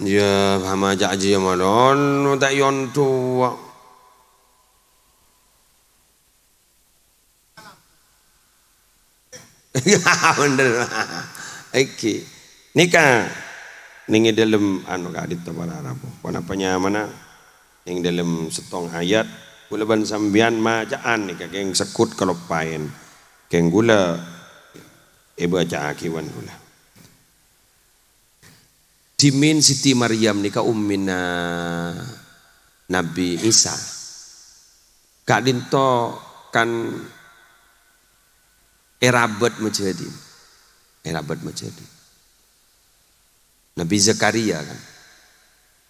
Iyâ, paham aja, aja ya malon, ta' yonduwa. Bhender. Èngghi. Nèka, neng è dâlem, anu, ka'dinto para rabu. Ponapa nyamana? Neng dâlem sèttong ayat, kaulâ bân sampèyan maca'an nèka, kèng segghut kaloppaèn. Kèng kaulâ èbâca'aghi bân kaulâ. Dhimèn Siti Maryam nèka ummina Nabbhi Isa. Ka'dinto kan èrabât majâdi. Èrabât majâdi. Nabbhi Zakaria kan.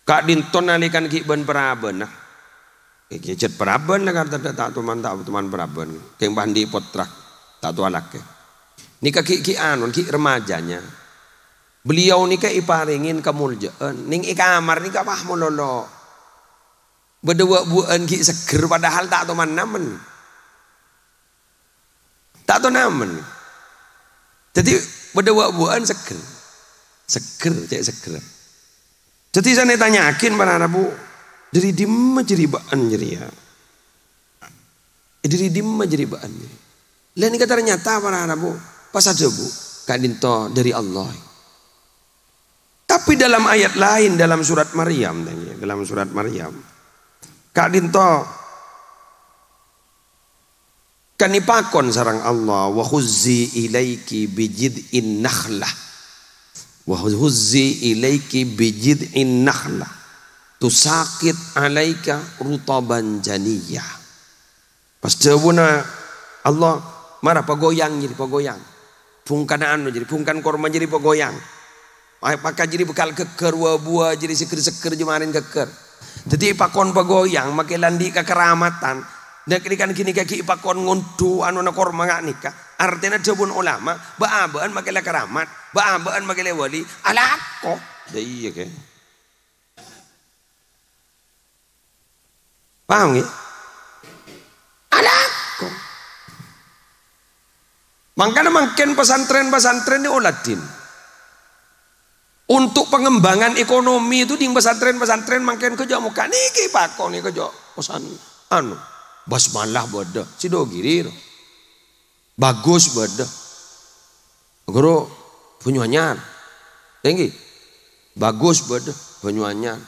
Ka'dinto nalèkana ghi' bân parabânna. Ghi' cè' parabân la kan, tadâ' ta' toman, ta' toman parabân. Kèng pas andi' pottra, ta' towa lakè. Nèka ghi', ghi' anu, ghi' remajanya. Beliau nèka èparèngè kamolja'an. Neng è kamar nèka pas malolo. Bâdâ wa'-buwâ'ân ghi' seggher, padahal ta' toman namen. Ta' toman namen. Dhâddhi, bâdâ wa'-buwâ'ân seggher. Seggher, cè' seggher. Dhâddhi, sanè tanya'aghin para rabu, "Dâri dimma jâri bâ'ân jârèya? Dâri dimma jâri bâ'ân jârèya?" Lah, nèka ternyata para rabu pas adhâbu, "Ka'dinto dâri Allah." Tapi dalam ayat lain, dalam surat Maryam, dalam surat Maryam, ka'dinto kan èpakon sareng Allah, "Wa huzzi ilaiki bi jid'in nakhlah." "Wa huzzi ilaiki bi jid'in nakhlah. Tusaqit alaika rutaban janiyya." Pas dhâbuna Allah, "Mara pagoyang jârèya, pagoyang. Bhungkana anu jârèya, bhungkana korma jârèya pagoyang. Ay, paka jârèya bhâkal ghâgghâr, wa-buwa jârèya seggher-seggher, jârèya marèn ghâgghâr." Dhâddhi èpakon pagoyang, makè la andi' kakaramatan. Nèka kan ghânèka ghi' èpakon ngonḍhu anuna korma nga' nèka. Artèna dhâbuna ulama, bâ'-abâ'ân makè la karamat, bâ'-abâ'ân makè la wali, alako. Lah iyâ, kè. Paham, ngghi? Alako. Mangkana mangkèn pesantren-pesantren nè oladhin. Untuk pengembangan ekonomi itu di pesantren-pesantren mangkèn kèjhâ' mokka' nèka èpakon nèka kèjhâ' pesan anu, basmalah bâdâ, sidogiri, no. Bagus bâdâ. Guru, Banyuanyar. Èngghi. Bagus bâdâ, Banyuanyar.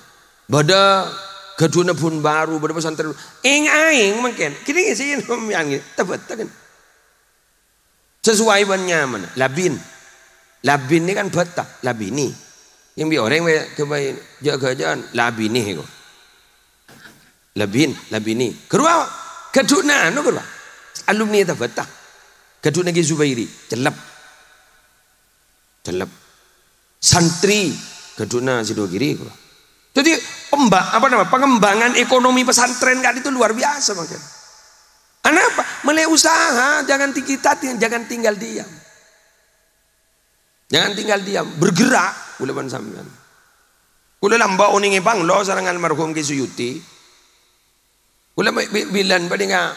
Bâdâ ghâdhuwânna Pekanbaru, bâdâ pesantren. Èng aèng mangkèn. Kènè' sè sampèyan ghi, tebâtaghi. Sesuai bân nyamana. Labin. Labin nèka kan bâta, labini. Yang bi' orèng bâ-, ghâbây jâ'-ghâjâ'ân, labini kok. Labin, labini. Ghâruwa, ghâdhuwânna anu ghâruwa. Alumni Tabata. Ghâdhuwânna Ki Zubairi, cellep. Cellep. Santri, ghâdhuwânna Sidogiri ghâruwa. Jadi, pemba-, apa nama, pengembangan ekonomi pesantren kan itu luar biasa mangkèn. Kenapa? Mulai usaha, jangan ti-, kita ti-, jangan tinggal diam. Jangan tinggal diam, bergerak, kaulâ bân sampèyan. Kaulâ lambâ' onèngè panglo sareng almarhum Ki Suyuti. Kaulâ bi-, bi-, bilân panèka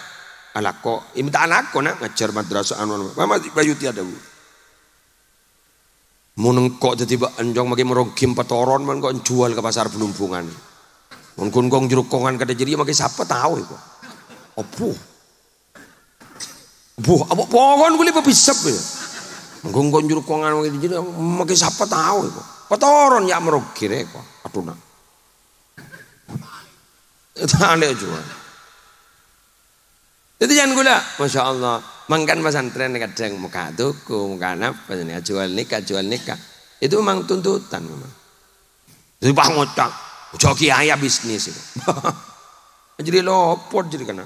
alako, èminta alako na' ngajhâr madrasah anu, anu. Mama Bayuti adhâbu. Mon engko' dhâddhi bâ' enjong makè maronggi patoron, mon engko' juwâl ka pasar Blumbungan. Mon ghun kong jhurukongan kadhâ' jârèya makè sapa tao èko. Abbhu. Buh, apa pokon kulâ pabisep ya. Mon ghun kong jhurukongan makè jârèya, makè sapa tao èko. Patoron ya' maronggi rèko. Aduh, na'. Tane juwâl. Dhâddhi jhân kaulâ, Masya Allah, mangkana pesantren kadhâng mokka' toko, mokka' napa, ini, juwâl nèka, juwâl nèka. Itu memang tuntutan memang. Dhâddhi pas ngoca', "Jhâ' kèya ya bisnis itu." Jadi lopot jadi kena.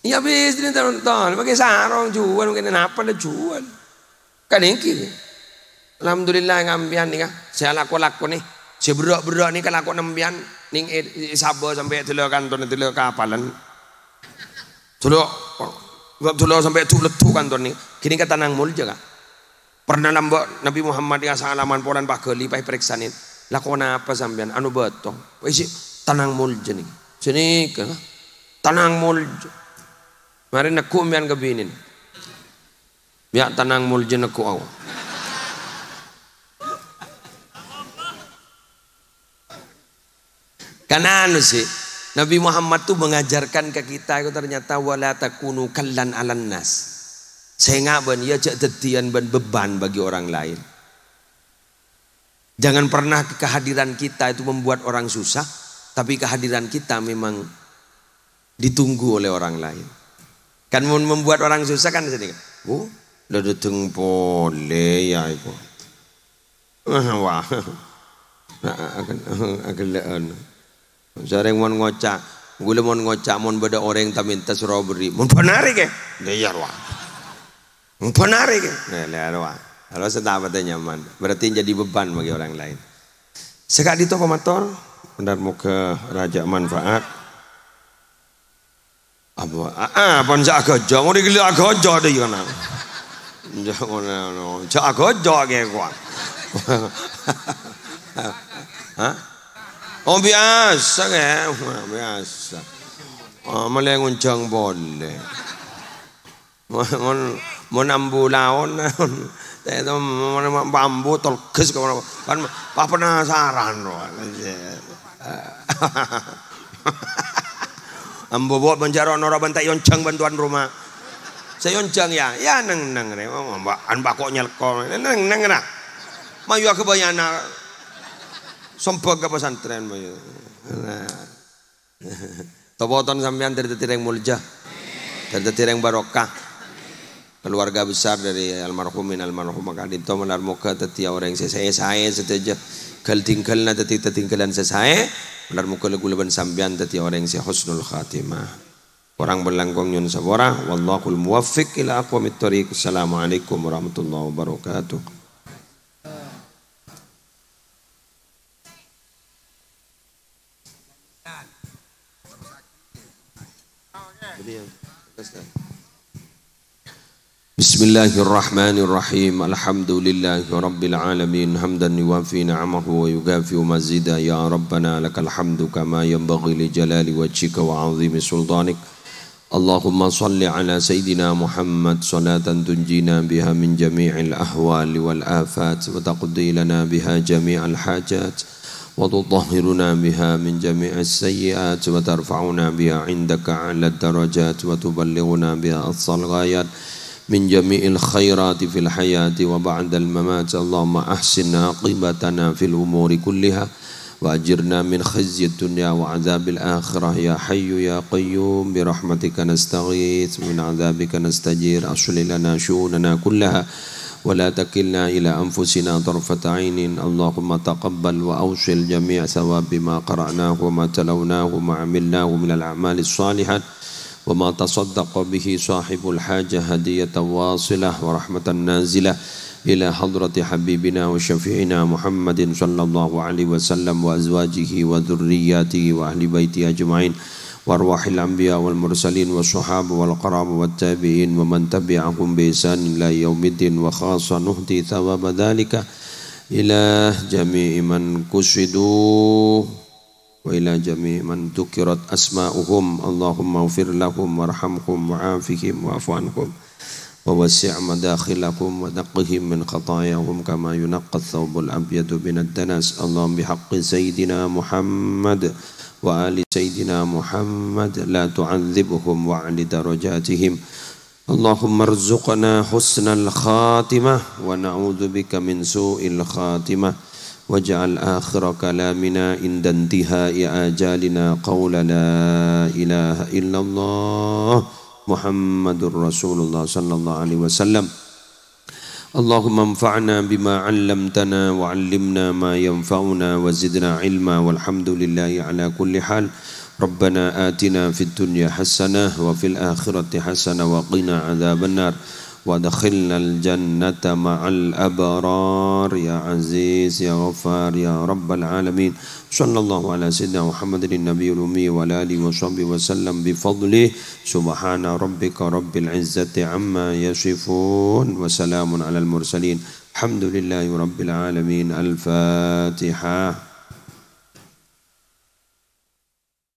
Ya bisnis, tonton, makè sarong juwâl, makè napa la juwâl. Kan èngghi. Alhamdulillah, sampèyan nèka, sè alako-lako nè, sè berrâ'-berrâ' nèka lako sampèyan, nèng è, è Sabâ sampè' dâlâ kantor, dâlâ kapalan. Dâlâ, dâlâ sampè' du-, leddhu kantor nèka. Ghini ka tanang molja, Ka'. Pernah lambâ' Nabi Muhammad nèka salaman polana paghâli, pas èparèksanè. "Lako napa sampèyan?" "Anu bâto." "Wis, tanang molja nèka." Sè nèka, Ka'. Tanang molja. Marè neggu' sampèyan ka binèna. Ya, tanang molja neggu' awa. Kan anu sih, Nabi Muhammad tuh mengajarkan ke kita itu ternyata, "Wala takunu kallan alan nas." Sènga' bân, ya, jhâ' dhâddhiyân bân beban bagi orang lain. Jangan pernah kehadiran kita itu membuat orang susah, tapi kehadiran kita memang ditunggu oleh orang lain. Kan mon membuat orang susah kan sini, "Oh, la dâteng polè ya iku." Wah, wah. Nah, akan, akan le'en. Sareng mon ngoca', kaulâ mon ngoca', "Mon bâdâ orèng ta-, mènta soro bherri'." Mon bhânarè, Kè? Lah, iyâ, rowa. Mon bhânarè, Kè? Nah, lah, rowa. Kalau sè ta' patè nyaman, berarti jadi beban bagi orang lain. Sè ka'dinto pamator, bhendher moghâ rajâ manfaat. Apa? Ah, ah, pon jhâ' aghâjâ, mon èghellâ' aghâjâ dâ' iyâ kana. Jhâ' ngono, jhâ' aghâjâ kèya kowa. Hah? Oh, biyasa kèya, biyasa. Oh, malè ngonjhâng polè. Mon, mon ambu laon, mon, mon ambu tolges ka, kan, pas penasaran, rowa. Ambu bo' manjaro noro' bân ta' èonjhâng bân towan roma. Sè èonjhâng, ya, ya, neng-neng rè, an bako nyelko, neng-neng rè. Mayu aghâbâyâna sombhâng ka pesantren, mayu. Nah. Topoton sampèyan dhâri dhâddhi rèng molja, dhâri dhâddhi rèng barokah. Keluarga besar dhâri almarhumin almarhumah ka'dinto, malar moghâ dhâddhiyâ orèng sè saè-saè sadhâjâ. Ghâl-dhingghâlna dhâddhi dhâddhingghâlan sè saè, malar moghâ kaulâ bân sampèyan dhâddhiyâ orèng sè husnul khatimah. Korang bân langkong nyo'on sapora. Wallahul muwaffiq ila aqwamit thoriq. Assalamualaikum warahmatullahi wabarakatuh. بسم الله الرحمن الرحيم. الحمد لله رب العالمين، حمدا يوافي نعمه ويكافئ مزيده. يا ربنا لك الحمد كما ينبغي لجلال وجهك وعظيم سلطانك. اللهم صل على سيدنا محمد صلاة تنجينا بها من جميع الأهوال والآفات وتقضي لنا بها جميع الحاجات وتطهرنا بها من جميع السيئات وترفعنا بها عندك أعلى الدرجات وتبلغنا بها أقصى الغايات من جميع الخيرات في الحياة وبعد الممات. اللهم أحسن عاقبتنا في الأمور كلها وأجرنا من خزي الدنيا وعذاب الآخرة. يا حي يا قيوم برحمتك نستغيث ومن عذابك نستجير. أصلح لنا شؤوننا كلها ولا تكلنا إلى أنفسنا طرفة عين. اللهم تقبل وأوصل جميع ثواب ما قرأناه وما تلوناه وما عملناه من الأعمال الصالحات وما تصدق به صاحب الحاجة هدية واصلة ورحمة نازلة إلى حضرة حبيبنا وشفيعنا محمد صلى الله عليه وسلم وأزواجه وذرياته وأهل بيته أجمعين وأرواح الأنبياء والمرسلين والصحابة والقرابة والتابعين ومن تبعهم بإحسان إلى يوم الدين، وخاصة نهدي ثواب ذلك إلى جميع من قصدوا وإلى جميع من ذكرت أسماؤهم. اللهم اغفر لهم وارحمهم وعافهم واعف عنهم ووسع مداخلهم ونقهم من خطاياهم كما ينقى الثوب الأبيض من الدنس. اللهم بحق سيدنا محمد وآل سيدنا محمد لا تعذبهم وأعل درجاتهم. اللهم ارزقنا حسن الخاتمة ونعوذ بك من سوء الخاتمة واجعل آخر كلامنا عند انتهاء آجالنا قول لا إله إلا الله محمد رسول الله صلى الله عليه وسلم. اللهم انفعنا بما علمتنا وعلمنا ما ينفعنا وزدنا علما والحمد لله على كل حال. ربنا آتنا في الدنيا حسنة وفي الآخرة حسنة وقنا عذاب النار وأدخلنا الجنة مع الأبرار يا عزيز يا غفار يا رب العالمين. صلى الله على سيدنا محمد النبي الأمي وعلى آله وصحبه وسلم بفضله. سبحان ربك رب العزة عما يصفون وسلام على المرسلين. الحمد لله رب العالمين. الفاتحة.